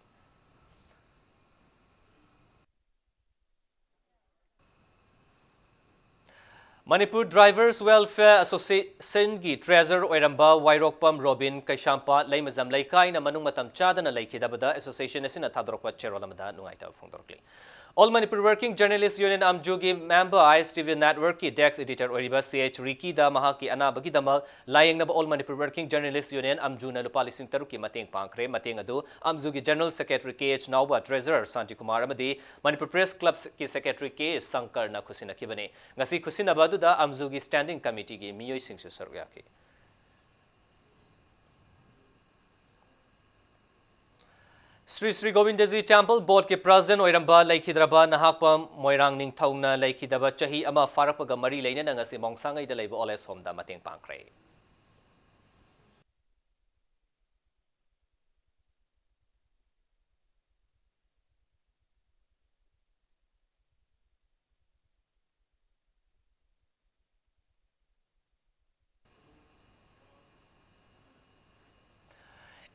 Manipur Drivers Welfare Association ꯒꯤ treasurer ꯑꯣꯏꯔꯝꯕ ꯋꯥꯏꯔꯣꯛꯄꯝ ꯔꯣꯕꯤꯟ ꯀꯩꯁꯥꯝꯄꯥꯠ ꯂꯩꯃꯖꯝ ꯂꯩꯀꯥꯏꯅ ꯃꯅꯨꯡ ꯃꯇꯝ ꯆꯥꯗꯅ ꯂꯩꯈꯤꯗꯕꯗ association ꯑꯁꯤꯅ ꯊꯥꯗꯣꯔꯛꯄ ꯆꯦꯔꯣꯜ ꯑꯃꯗ ꯅꯨꯡꯉꯥꯏꯇꯕ ꯐꯣꯡꯗꯣꯔꯛꯂꯤ꯫ All Manipur Working Journalist Union, ꯑꯝꯖꯨꯒꯤ member, I S T V Network ꯀꯤ desk editor ꯑꯣꯏꯔꯤꯕ C H ꯔꯤꯀꯤꯗ ꯃꯍꯥꯛꯀꯤ ꯑꯅꯥꯕꯒꯤꯗꯃꯛ ꯂꯥꯌꯦꯡꯅꯕ All Manipur Working Journalist Union, ꯑꯝꯖꯨꯅ ꯂꯨꯄꯥ ꯂꯤꯁꯤꯡ ꯇꯔꯨꯛꯀꯤ ꯃꯇꯦꯡ ꯄꯥꯡꯈ꯭ꯔꯦ꯫ ꯃꯇꯦꯡ ꯑꯗꯨ ꯑꯝꯖꯨꯒꯤ General Secretary K H ꯅꯥꯎꯕ, Treasurer Shantikumar ꯑꯃꯗꯤ Manipur Press Club ꯀꯤ Secretary K H ꯁꯪꯀꯔꯅ ꯈꯨꯠꯁꯤꯟꯅꯈꯤꯕꯅꯤ꯫ ꯉꯁꯤ ꯈꯨꯠꯁꯤꯟꯅꯕ ꯑꯗꯨꯗ ꯑꯝꯖꯨꯒꯤ Standing Committee ꯒꯤ ꯃꯤꯑꯣꯏꯁꯤꯡꯁꯨ ꯁꯔꯨꯛ ꯌꯥꯈꯤ꯫ ꯁ꯭ꯔꯤ ꯁ꯭ꯔꯤ ꯒꯣꯕꯤꯟꯗꯖꯤ Temple Board ꯀꯤ President ꯑꯣꯏꯔꯝꯕ ꯂꯩꯈꯤꯗ꯭ꯔꯕ ꯅꯍꯥꯛꯄꯝ ꯃꯣꯏꯔꯥꯡ ꯅꯤꯡꯊꯧꯅ ꯂꯩꯈꯤꯗꯕ ꯆꯍꯤ ꯑꯃ ꯐꯥꯔꯛꯄꯒ ꯃꯔꯤ ꯂꯩꯅꯅ ꯉꯁꯤ ꯃꯣꯡꯁꯥꯡꯉꯩꯗ ꯂꯩꯕ Old Age Home ꯗ ꯃꯇꯦꯡ ꯄꯥꯡꯈ꯭ꯔꯦ꯫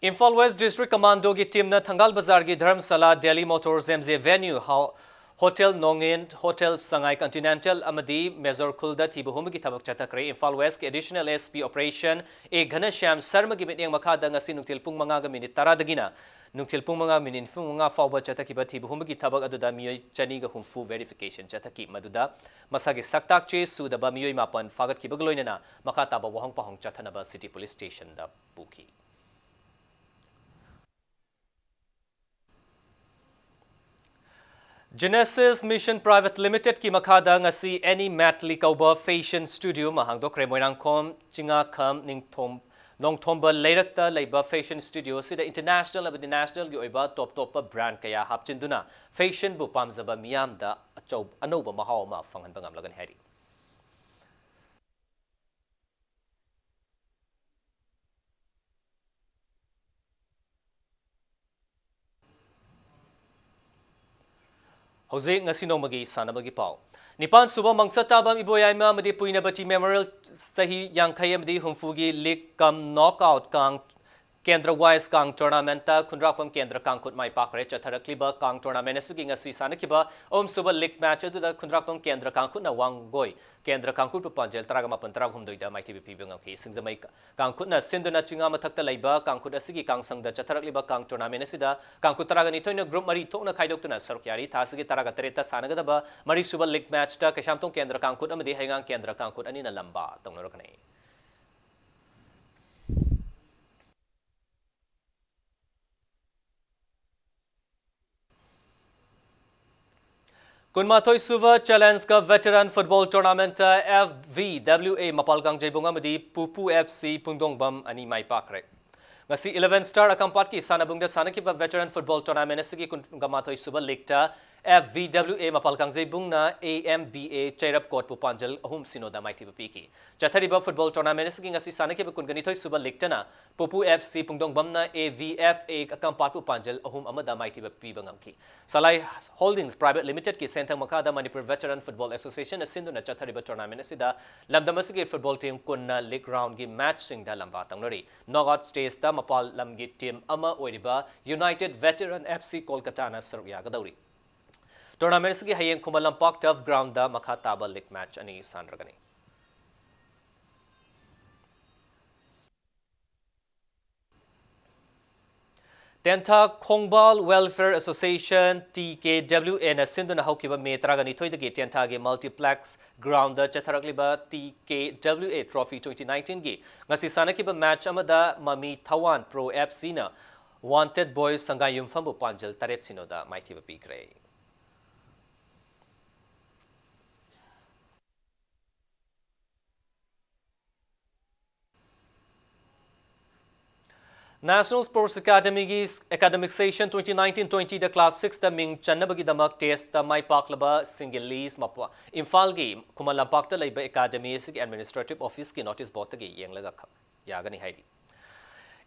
Imphal West District Commando ꯒꯤ team ꯅ ꯊꯪꯒꯥꯜ ꯕꯖꯥꯔꯒꯤ ꯙꯔꯝꯁꯥꯂꯥ, Delhi Motors, M J Venue, ꯍꯥꯎ-, Hotel Nongen, Hotel Sangai Continental ꯑꯃꯗꯤ Major ꯈꯨꯜꯗ ꯊꯤꯕ ꯍꯨꯝꯕꯒꯤ ꯊꯕꯛ ꯆꯠꯊꯈ꯭ꯔꯦ꯫ ꯏꯝꯐꯥꯜ West ꯀꯤ Additional S P Operation A ꯘꯅꯁ꯭ꯌꯥꯝ ꯁꯔꯃꯒꯤ ꯃꯤꯠꯌꯦꯡ ꯃꯈꯥꯗ ꯉꯁꯤ ꯅꯨꯡꯊꯤꯜ ꯄꯨꯡ ꯃꯉꯥꯒ ꯃꯤꯅꯤꯠ ꯇꯔꯥꯗꯒꯤꯅ ꯅꯨꯡꯊꯤꯜ ꯄꯨꯡ ꯃꯉꯥ ꯃꯤꯅꯤꯠ ꯅꯤꯐꯨ ꯃꯉꯥ ꯐꯥꯎꯕ ꯆꯠꯊꯈꯤꯕ ꯊꯤꯕ ꯍꯨꯝꯕꯒꯤ ꯊꯕꯛ ꯑꯗꯨꯗ ꯃꯤꯑꯣꯏ ꯆꯅꯤꯒ ꯍꯨꯝꯐꯨ verification ꯆꯠꯊꯈꯤ꯫ ꯃꯗꯨꯗ ꯃꯁꯥꯒꯤ ꯁꯛꯇꯥꯛ ꯆꯦ ꯁꯨꯗꯕ ꯃꯤꯑꯣꯏ ꯃꯥꯄꯟ ꯐꯥꯒꯠꯈꯤꯕꯒ ꯂꯣꯏꯅꯅ ꯃꯈꯥ ꯇꯥꯕ ꯋꯥꯍꯪ ꯄꯥꯎꯍꯪ ꯆꯠꯊꯅꯕ City Police Station ꯗ ꯄꯨꯈꯤ꯫ Genesis Mission Private Limited ꯀꯤ ꯃꯈꯥꯗ ꯉꯁꯤ Annie Matli ꯀꯧꯕ fashion studio ꯑꯃ ꯍꯥꯡꯗꯣꯛꯈ꯭ꯔꯦ꯫ ꯃꯣꯏꯔꯥꯡꯈꯣꯝ ꯆꯤꯉꯥꯈꯝ ꯅꯤꯡꯊꯣꯝ ꯅꯣꯡꯊꯣꯝꯕ ꯂꯩꯔꯛꯇ ꯂꯩꯕ fashion studio ꯑꯁꯤꯗ international ꯑꯃꯗꯤ national ꯒꯤ ꯑꯣꯏꯕ top ꯇꯣꯞꯄ brand ꯀꯌꯥ ꯍꯥꯞꯆꯤꯟꯗꯨꯅ fashion ꯕꯨ ꯄꯥꯝꯖꯕ ꯃꯤꯌꯥꯝꯗ ꯑꯆꯧ-, ꯑꯅꯧꯕ ꯃꯍꯥꯎ ꯑꯃ ꯐꯪꯍꯟꯕ ꯉꯝꯂꯒꯅꯤ ꯍꯥꯏꯔꯤ꯫ ꯍꯧꯖꯤꯛ ꯉꯁꯤ ꯅꯣꯡꯃꯒꯤ ꯁꯥꯟꯅꯕꯒꯤ ꯄꯥꯎ꯫ ꯅꯤꯄꯥꯟ ꯁꯨꯕ ꯃꯪꯆꯠ ꯇꯥꯕꯝ ꯏꯕꯣꯌꯥꯏꯃ ꯑꯃꯗꯤ ꯄꯨꯏꯅꯕꯇꯤ Memorial ꯆꯍꯤ ꯌꯥꯡꯈꯩ ꯑꯃꯗꯤ ꯍꯨꯝꯐꯨꯒꯤ league cum knockout ꯀꯥꯡ ꯀꯦꯟꯗ꯭ꯔ wise ꯀꯥꯡ tournament ꯇ ꯈꯨꯟꯗ꯭ꯔꯥꯛꯄꯝ ꯀꯦꯟꯗ꯭ꯔ ꯀꯥꯡꯈꯨꯠ ꯃꯥꯏ ꯄꯥꯛꯈ꯭ꯔꯦ꯫ ꯆꯠꯊꯔꯛꯂꯤꯕ ꯀꯥꯡ tournament ꯑꯁꯤꯒꯤ ꯉꯁꯤ ꯁꯥꯟꯅꯈꯤꯕ ꯑꯍꯨꯝꯁꯨꯕ league match ꯑꯗꯨꯗ ꯈꯨꯟꯗ꯭ꯔꯥꯛꯄꯝ ꯀꯦꯟꯗ꯭ꯔ ꯀꯥꯡꯈꯨꯠꯅ ꯋꯥꯡꯒꯣꯏ ꯀꯦꯟꯗ꯭ꯔ ꯀꯥꯡꯈꯨꯠꯄꯨ ꯄꯥꯟꯖꯜ ꯇꯔꯥꯒ ꯃꯥꯄꯟ, ꯇꯔꯥꯍꯨꯝꯗꯣꯏꯗ ꯃꯥꯏꯊꯤꯕ ꯄꯤꯕ ꯉꯝꯈꯤ꯫ ꯁꯤꯡꯖꯃꯩ ꯀꯥꯡꯈꯨꯠꯅ ꯁꯤꯟꯗꯨꯅ ꯆꯤꯡꯉꯥ ꯃꯊꯛꯇ ꯂꯩꯕ ꯀꯥꯡꯈꯨꯠ ꯑꯁꯤꯒꯤ ꯀꯥꯡꯁꯪꯗ ꯆꯠꯊꯔꯛꯂꯤꯕ ꯀꯥꯡ tournament ꯑꯁꯤꯗ ꯀꯥꯡꯈꯨꯠ ꯇꯔꯥꯒ ꯅꯤꯊꯣꯏꯅ group ꯃꯔꯤ ꯊꯣꯛꯅ ꯈꯥꯏꯗꯣꯛꯇꯨꯅ ꯁꯔꯨꯛ ꯌꯥꯔꯤ꯫ ꯊꯥ ꯑꯁꯤꯒꯤ ꯇꯔꯥꯒ ꯇꯔꯦꯠꯇ ꯁꯥꯟꯅꯒꯗꯕ ꯃꯔꯤꯁꯨꯕ league match ꯇ ꯀꯩꯁꯥꯝꯊꯣꯡ ꯀꯦꯟꯗ꯭ꯔ ꯀꯥꯡꯈꯨꯠ ꯑꯃꯗꯤ ꯍꯩꯉꯥꯡ ꯀꯦꯟꯗ꯭ꯔ ꯀꯥꯡꯈꯨꯠ ꯑꯅꯤꯅ ꯂꯝꯕꯥ ꯇꯧꯅꯔꯛꯀꯅꯤ꯫ ꯀꯨꯟꯃꯥꯊꯣꯏ ꯁꯨꯕ Challenge Cup Veteran Football Tournament ꯇ F V W A ꯃꯄꯥꯜ ꯀꯥꯡꯖꯩꯕꯨꯡ ꯑꯃꯗꯤ ꯄꯨꯄꯨ F C ꯄꯨꯡꯗꯣꯡꯕꯝ ꯑꯅꯤ ꯃꯥꯏ ꯄꯥꯛꯈ꯭ꯔꯦ꯫ ꯉꯁꯤ eleven Star ꯑꯀꯝꯄꯥꯠꯀꯤ ꯁꯥꯟꯅꯕꯨꯡꯗ ꯁꯥꯟꯅꯈꯤꯕ Veteran Football Tournament ꯑꯁꯤꯒꯤ ꯀꯨꯟꯒ ꯃꯥꯊꯣꯏ ꯁꯨꯕ league ꯇ F V W A ꯃꯄꯥꯜ ꯀꯥꯡꯖꯩꯕꯨꯡꯅ A M B A ꯆꯩꯔꯞ ꯀꯣꯠꯄꯨ ꯄꯥꯟꯖꯜ ꯑꯍꯨꯝ ꯁꯤꯅꯣꯗ ꯃꯥꯏꯊꯤꯕ ꯄꯤꯈꯤ꯫ ꯆꯠꯊꯔꯤꯕ football tournament ꯑꯁꯤꯒꯤ ꯉꯁꯤ ꯁꯥꯟꯅꯈꯤꯕ ꯀꯨꯟꯒ ꯅꯤꯊꯣꯏ ꯁꯨꯕ league ꯇꯅ ꯄꯨꯄꯨ F C ꯄꯨꯡꯗꯣꯡꯕꯝꯅ A V F A ꯀꯝꯄꯥꯠꯄꯨ ꯄꯥꯟꯖꯜ ꯑꯍꯨꯝ ꯑꯃꯗ ꯃꯥꯏꯊꯤꯕ ꯄꯤꯕ ꯉꯝꯈꯤ꯫ ꯁꯂꯥꯏ Holdings Private Limited ꯀꯤ ꯁꯦꯟꯊꯪ ꯃꯈꯥꯗ Manipur Veteran Football Association ꯅ ꯁꯤꯟꯗꯨꯅ ꯆꯠꯊꯔꯤꯕ tournament ꯑꯁꯤꯗ ꯂꯝꯗꯝ ꯑꯁꯤꯒꯤ football team ꯀꯨꯟꯅ league round ꯒꯤ match ꯁꯤꯡꯗ ꯂꯝꯕꯥ ꯇꯧꯅꯔꯤ꯫ Knockout stage ꯇ ꯃꯄꯥꯟ ꯂꯝꯒꯤ team ꯑꯃ ꯑꯣꯏꯔꯤꯕ United Veteran F C ꯀꯣꯜꯀꯇꯥꯅ ꯁꯔꯨꯛ ꯌꯥꯒꯗꯧꯔꯤ꯫ Tournament ꯑꯁꯤꯒꯤ ꯍꯌꯦꯡ ꯈꯨꯃꯟ ꯂꯝꯄꯥꯛ turf ground ꯗ ꯃꯈꯥ ꯇꯥꯕ league match ꯑꯅꯤ ꯁꯥꯟꯅꯔꯒꯅꯤ꯫ ꯇꯦꯟꯊꯥ ꯈꯣꯡꯕꯥꯜ Welfare Association, T K W A ꯅ ꯁꯤꯟꯗꯨꯅ ꯍꯧꯈꯤꯕ May ꯇꯔꯥꯒ ꯅꯤꯊꯣꯏꯗꯒꯤ ꯇꯦꯟꯊꯥꯒꯤ Multiplex ground the ꯆꯠꯊꯔꯛꯂꯤꯕ T K W A Trophy twenty nineteen ꯒꯤ ꯉꯁꯤ ꯁꯥꯟꯅꯈꯤꯕ match ꯑꯃꯗ ꯃꯃꯤ ꯊꯋꯥꯟ Pro F C ꯅ Wanted Boys ꯁꯪꯒꯥꯏ ꯌꯨꯝꯐꯝꯕꯨ ꯄꯥꯟꯖꯜ ꯇꯔꯦꯠ ꯁꯤꯅꯣꯗ ꯃꯥꯏꯊꯤꯕ ꯄꯤꯈ꯭ꯔꯦ꯫ National Sports Academyꯒꯤ academic session twenty nineteen twentyꯗ class sixꯇ ꯃꯤꯡ ꯆꯟꯅꯕꯒꯤꯗꯃꯛ testꯇ ꯃꯥꯏ ꯄꯥꯛꯂꯕꯁꯤꯡꯒꯤ list ꯃꯄ-, ꯏꯝꯐꯥꯜꯒꯤ ꯈꯨꯃꯟ ꯂꯝꯄꯥꯛꯇ ꯂꯩꯕ academy ꯑꯁꯤꯒꯤ administrative officeꯀꯤ notice boardꯇꯒꯤ ꯌꯦꯡꯂꯒ ꯈꯪ-, ꯌꯥꯒꯅꯤ ꯍꯥꯏꯔꯤ꯫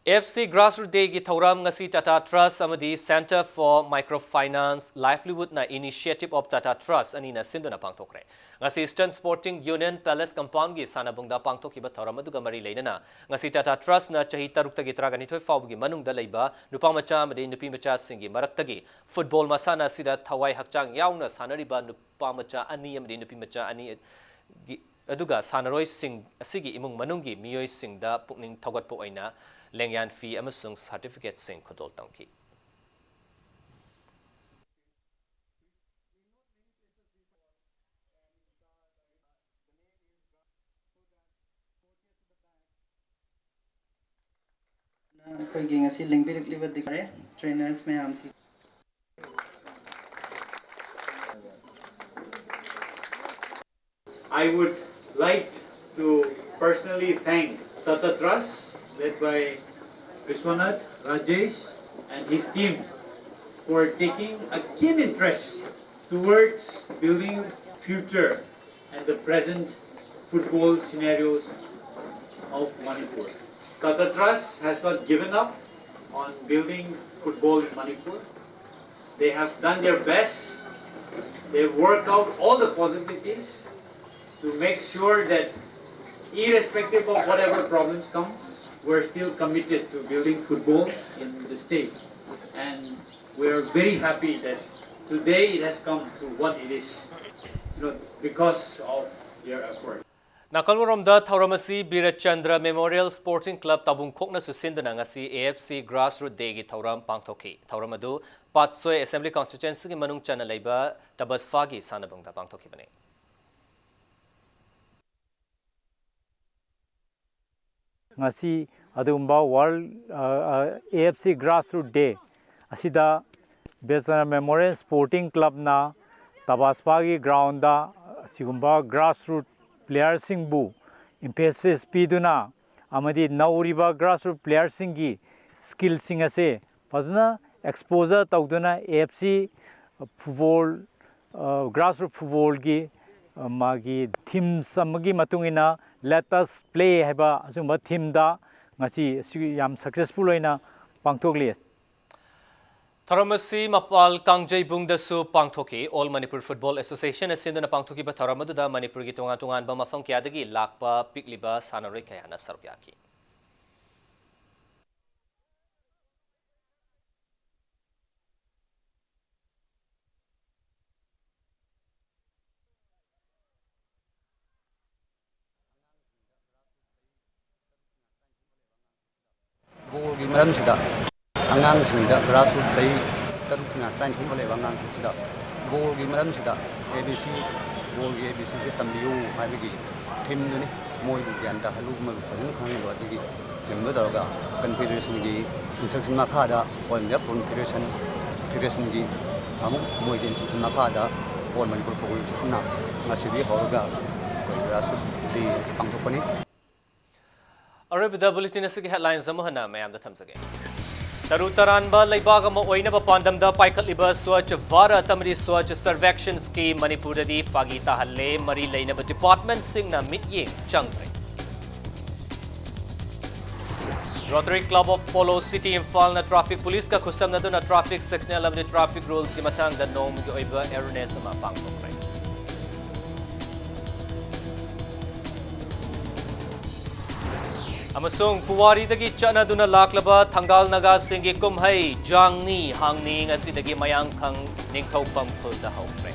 AFC Grassroots Dayꯒꯤ ꯊꯧꯔꯝ ꯉꯁꯤ Tata Trust ꯑꯃꯗꯤ Centre for Microfinance Livelihoodꯅ Initiative of Tata Trust ꯑꯅꯤꯅ ꯁꯤꯟꯗꯨꯅ ꯄꯥꯡꯊꯣꯛꯈ꯭ꯔꯦ꯫ ꯉꯁꯤ Eastern Sporting Union Palace Compoundꯒꯤ ꯁꯥꯟꯅꯕꯨꯡꯗ ꯄꯥꯡꯊꯣꯛꯈꯤꯕ ꯊꯧꯔꯝ ꯑꯗꯨꯒ ꯃꯔꯤ ꯂꯩꯅꯅ ꯉꯁꯤ Tata Trustꯅ ꯆꯍꯤ ꯇꯔꯨꯛꯇꯒꯤ ꯇꯔꯥꯅꯤꯊꯣꯏ ꯐꯥꯎꯕꯒꯤ ꯃꯅꯨꯡꯗ ꯂꯩꯕ ꯅꯨꯄꯥ ꯃꯆꯥ ꯑꯃꯗꯤ ꯅꯨꯄꯤ ꯃꯆꯥꯁꯤꯡꯒꯤ ꯃꯔꯛꯇꯒꯤ football ꯃꯁꯥꯟꯅ ꯑꯁꯤꯗ ꯊꯋꯥꯏ ꯍꯛꯆꯥꯡ ꯌꯥꯎꯅ ꯁꯥꯟꯅꯔꯤꯕ ꯅꯨꯄꯥ ꯃꯆꯥ ꯑꯅꯤ ꯑꯃꯗꯤ ꯅꯨꯄꯤ ꯃꯆꯥ ꯑꯅꯤꯒꯤ ꯑꯗꯨꯒ ꯁꯥꯟꯅꯔꯣꯏꯁꯤꯡ ꯑꯁꯤꯒꯤ ꯏꯃꯨꯡ ꯃꯅꯨꯡꯒꯤ ꯃꯤꯑꯣꯏꯁꯤꯡꯗ ꯄꯨꯛꯅꯤꯡ ꯊꯧꯒꯠꯄ ꯑꯣꯏꯅ ꯂꯦꯡꯌꯥꯟ ꯐꯤ ꯑꯃꯁꯨꯡ certificateꯁꯤꯡ ꯈꯨꯗꯣꯜ ꯇꯝꯈꯤ꯫ ꯑꯩꯈꯣꯏꯒꯤ ꯉꯁꯤ ꯂꯦꯡꯕꯤꯔꯛꯂꯤꯕ ꯗꯤꯒ꯭ꯔꯦ trainers ꯃꯌꯥꯝꯁꯤ꯫ I would like to personally thank Tata Trust, led by Vishwanath, Rajesh, and his team, for taking a keen interest towards building future and the present football scenarios of Manipur. Tata Trust has not given up on building football in Manipur. They have done their best. They work out all the possibilities to make sure that, irrespective of whatever problems comes, we're still committed to building football in the state. And we are very happy that today it has come to what it is, you know, because of their effort. ꯅꯥꯀꯜ ꯑꯃꯔꯣꯝꯗ ꯊꯧꯔꯝ ꯑꯁꯤ ꯕꯤꯔꯆꯟꯗ꯭ꯔ Memorial Sporting Club ꯇꯥꯕꯨꯡꯈꯣꯛꯅꯁꯨ ꯁꯤꯟꯗꯨꯅ ꯉꯁꯤ AFC Grassroots Dayꯒꯤ ꯊꯧꯔꯝ ꯄꯥꯡꯊꯣꯛꯈꯤ꯫ ꯊꯧꯔꯝ ꯑꯗꯨ ꯄꯥꯠꯁꯣꯏ Assembly Constituencyꯒꯤ ꯃꯅꯨꯡ ꯆꯟꯅ ꯂꯩꯕ ꯇꯕꯁꯐꯥꯒꯤ ꯁꯥꯟꯅꯕꯨꯡꯗ ꯄꯥꯡꯊꯣꯛꯈꯤꯕꯅꯤ꯫ ꯉꯁꯤ ꯑꯗꯨꯒꯨꯝꯕ World, ꯑ, ꯑ, AFC Grassroots Day ꯑꯁꯤꯗ ꯕꯤꯔꯆꯟꯗ꯭ꯔ Memorial Sporting Clubꯅ ꯇꯕꯥꯁꯄꯥꯒꯤ groundꯗ ꯑꯁꯤꯒꯨꯝꯕ grassroots playerꯁꯤꯡꯕꯨ emphasis ꯄꯤꯗꯨꯅ ꯑꯃꯗꯤ ꯅꯧꯔꯤꯕ grassroots playerꯁꯤꯡꯒꯤ ꯁ꯭ꯀꯤꯜꯁꯤꯡ ꯑꯁꯦ ꯐꯖꯅ ꯑꯦꯛꯁꯄꯣꯖꯔ ꯇꯧꯗꯨꯅ, A F C football, grassroot ꯐꯨꯠꯕꯣꯜꯒꯤ ꯃꯥꯒꯤ ꯊꯤꯝꯁ ꯑꯃꯒꯤ ꯃꯇꯨꯡ ꯏꯟꯅ Let Us Play ꯍꯥꯏꯕ ꯑꯁꯤꯒꯨꯝꯕ ꯊꯤꯝꯗ ꯉꯁꯤ ꯑꯁꯤ ꯌꯥꯝ ꯁꯛꯁꯦꯁꯐꯨꯜ ꯑꯣꯏꯅ ꯄꯥꯡꯊꯣꯛꯂꯤ꯫ ꯊꯧꯔꯝ ꯑꯁꯤ ꯃꯄꯥꯜ ꯀꯥꯡꯖꯩꯕꯨꯡꯗꯁꯨ ꯄꯥꯡꯊꯣꯛꯈꯤ꯫ All Manipur Football Association ꯅ ꯁꯤꯟꯗꯨꯅ ꯄꯥꯡꯊꯣꯛꯈꯤꯕ ꯊꯧꯔꯝ ꯑꯗꯨꯗ ꯃꯅꯤꯄꯨꯔꯒꯤ ꯇꯣꯉꯥꯟ ꯇꯣꯉꯥꯟꯕ ꯃꯐꯝ ꯀꯌꯥꯗꯒꯤ ꯂꯥꯛꯄ ꯄꯤꯛꯂꯤꯕ ꯁꯥꯟꯅꯔꯣꯏ ꯀꯌꯥꯅ ꯁꯔꯨꯛ ꯌꯥꯈꯤ꯫ ꯕꯣꯜꯒꯤ ꯃꯔꯝꯁꯤꯗ ꯑꯉꯥꯡꯁꯤꯡꯗ ꯒ꯭ꯔꯥꯁꯔꯨꯠ ꯆꯍꯤ ꯇꯔꯨꯛꯅ ꯇꯔꯥꯅꯤꯊꯣꯏ ꯐꯥꯎ ꯂꯩꯕ ꯑꯉꯥꯡꯁꯤꯡꯁꯤꯗ ꯕꯣꯜꯒꯤ ꯃꯔꯝꯁꯤꯗ ꯑꯦ ꯕꯤ ꯁꯤ, ꯕꯣꯜꯒꯤ ꯑꯦ ꯕꯤ ꯁꯤꯁꯦ ꯇꯝꯕꯤꯌꯨ ꯍꯥꯏꯕꯒꯤ ꯊꯤꯝꯗꯨꯅꯤ꯫ ꯃꯣꯏꯕꯨ ꯒ꯭ꯌꯥꯟ ꯇꯥꯍꯜꯂꯨ, ꯃꯣꯏꯕꯨ ꯐꯖꯅ ꯈꯪꯍꯜꯂꯨ꯫ ꯑꯗꯨꯒꯤ ꯊꯤꯝꯗꯨ ꯇꯧꯔꯒ ꯀꯟꯐꯦꯗꯔꯦꯁꯟꯒꯤ ꯏꯟꯁꯇ꯭ꯔꯛꯁꯟ ꯃꯈꯥꯗ ꯑꯣꯜ ꯏꯟꯗꯤꯌꯥ ꯐꯨꯠꯕꯣꯜ ꯐꯦꯗꯔꯦꯁꯟ, ꯐꯦꯗꯔꯦꯁꯟꯒꯤ ꯑꯃꯨꯛ ꯃꯣꯏꯒꯤ ꯏꯟꯁꯇ꯭ꯔꯛꯁꯟ ꯃꯈꯥꯗ ꯑꯣꯜ ꯃꯅꯤꯄꯨꯔ ꯐꯨꯠꯕꯣꯜ ꯐꯦꯗꯔꯦꯁꯟꯅ ꯉꯁꯤꯗꯒꯤ ꯍꯧꯔꯒ ꯑꯩꯈꯣꯏ ꯒ꯭ꯔꯥꯁꯔꯨꯠ ꯗꯦ ꯄꯥꯡꯊꯣꯛꯄꯅꯤ꯫ ꯑꯔꯣꯏꯕꯗ ꯕꯨꯂꯦꯇꯤꯟ ꯑꯁꯤꯒꯤ ꯍꯦꯗꯂꯥꯏꯟꯁ ꯑꯃꯨꯛ ꯍꯟꯅ ꯃꯌꯥꯝꯗ ꯊꯝꯖꯒꯦ꯫ ꯇꯔꯨ ꯇꯔꯥꯟꯕ ꯂꯩꯕꯥꯛ ꯑꯃ ꯑꯣꯏꯅꯕ ꯄꯥꯟꯗꯝꯗ ꯄꯥꯏꯈꯠꯂꯤꯕ ꯁ꯭ꯋꯥꯆ ꯚꯥꯔꯠ ꯑꯃꯗꯤ ꯁ꯭ꯋꯥꯆ ꯁꯔꯚꯦꯛꯁꯟ ꯁ꯭ꯀꯤꯝ ꯃꯅꯤꯄꯨꯔꯗꯗꯤ ꯄꯥꯒꯤ ꯇꯥꯍꯜꯂꯦ꯫ ꯃꯔꯤ ꯂꯩꯅꯕ ꯗꯤꯄꯥꯔꯠꯃꯦꯟꯠꯁꯤꯡꯅ ꯃꯤꯠꯌꯦꯡ ꯆꯪꯈ꯭ꯔꯦ꯫ Rotary Club of Polo City ꯏꯝꯐꯥꯜꯅ ꯇ꯭ꯔꯥꯐꯤꯛ ꯄꯨꯂꯤꯁꯀ ꯈꯨꯠꯁꯝꯅꯗꯨꯅ ꯇ꯭ꯔꯥꯐꯤꯛ ꯁꯤꯒꯅꯦꯜ ꯑꯃꯗꯤ ꯇ꯭ꯔꯥꯐꯤꯛ ꯔꯨꯜꯁꯀꯤ ꯃꯇꯥꯡꯗ ꯅꯣꯡꯃꯒꯤ ꯑꯣꯏꯕ ꯑꯦꯋꯦꯔꯅꯦꯁ ꯑꯃ ꯄꯥꯡꯊꯣꯛꯈ꯭ꯔꯦ꯫ ꯑꯃꯁꯨꯡ ꯄꯨꯋꯥꯔꯤꯗꯒꯤ ꯆꯠꯅꯗꯨꯅ ꯂꯥꯛꯂꯕ ꯊꯪꯒꯥꯜ ꯅꯥꯒꯥꯁꯤꯡꯒꯤ ꯀꯨꯝꯍꯩ ꯖꯥꯡꯅꯤ ꯍꯥꯡꯅꯤ ꯉꯁꯤꯗꯒꯤ ꯃꯌꯥꯡꯈꯪ ꯅꯤꯡꯊꯧꯄꯝ ꯈꯨꯜꯗ ꯍꯧꯈ꯭ꯔꯦ꯫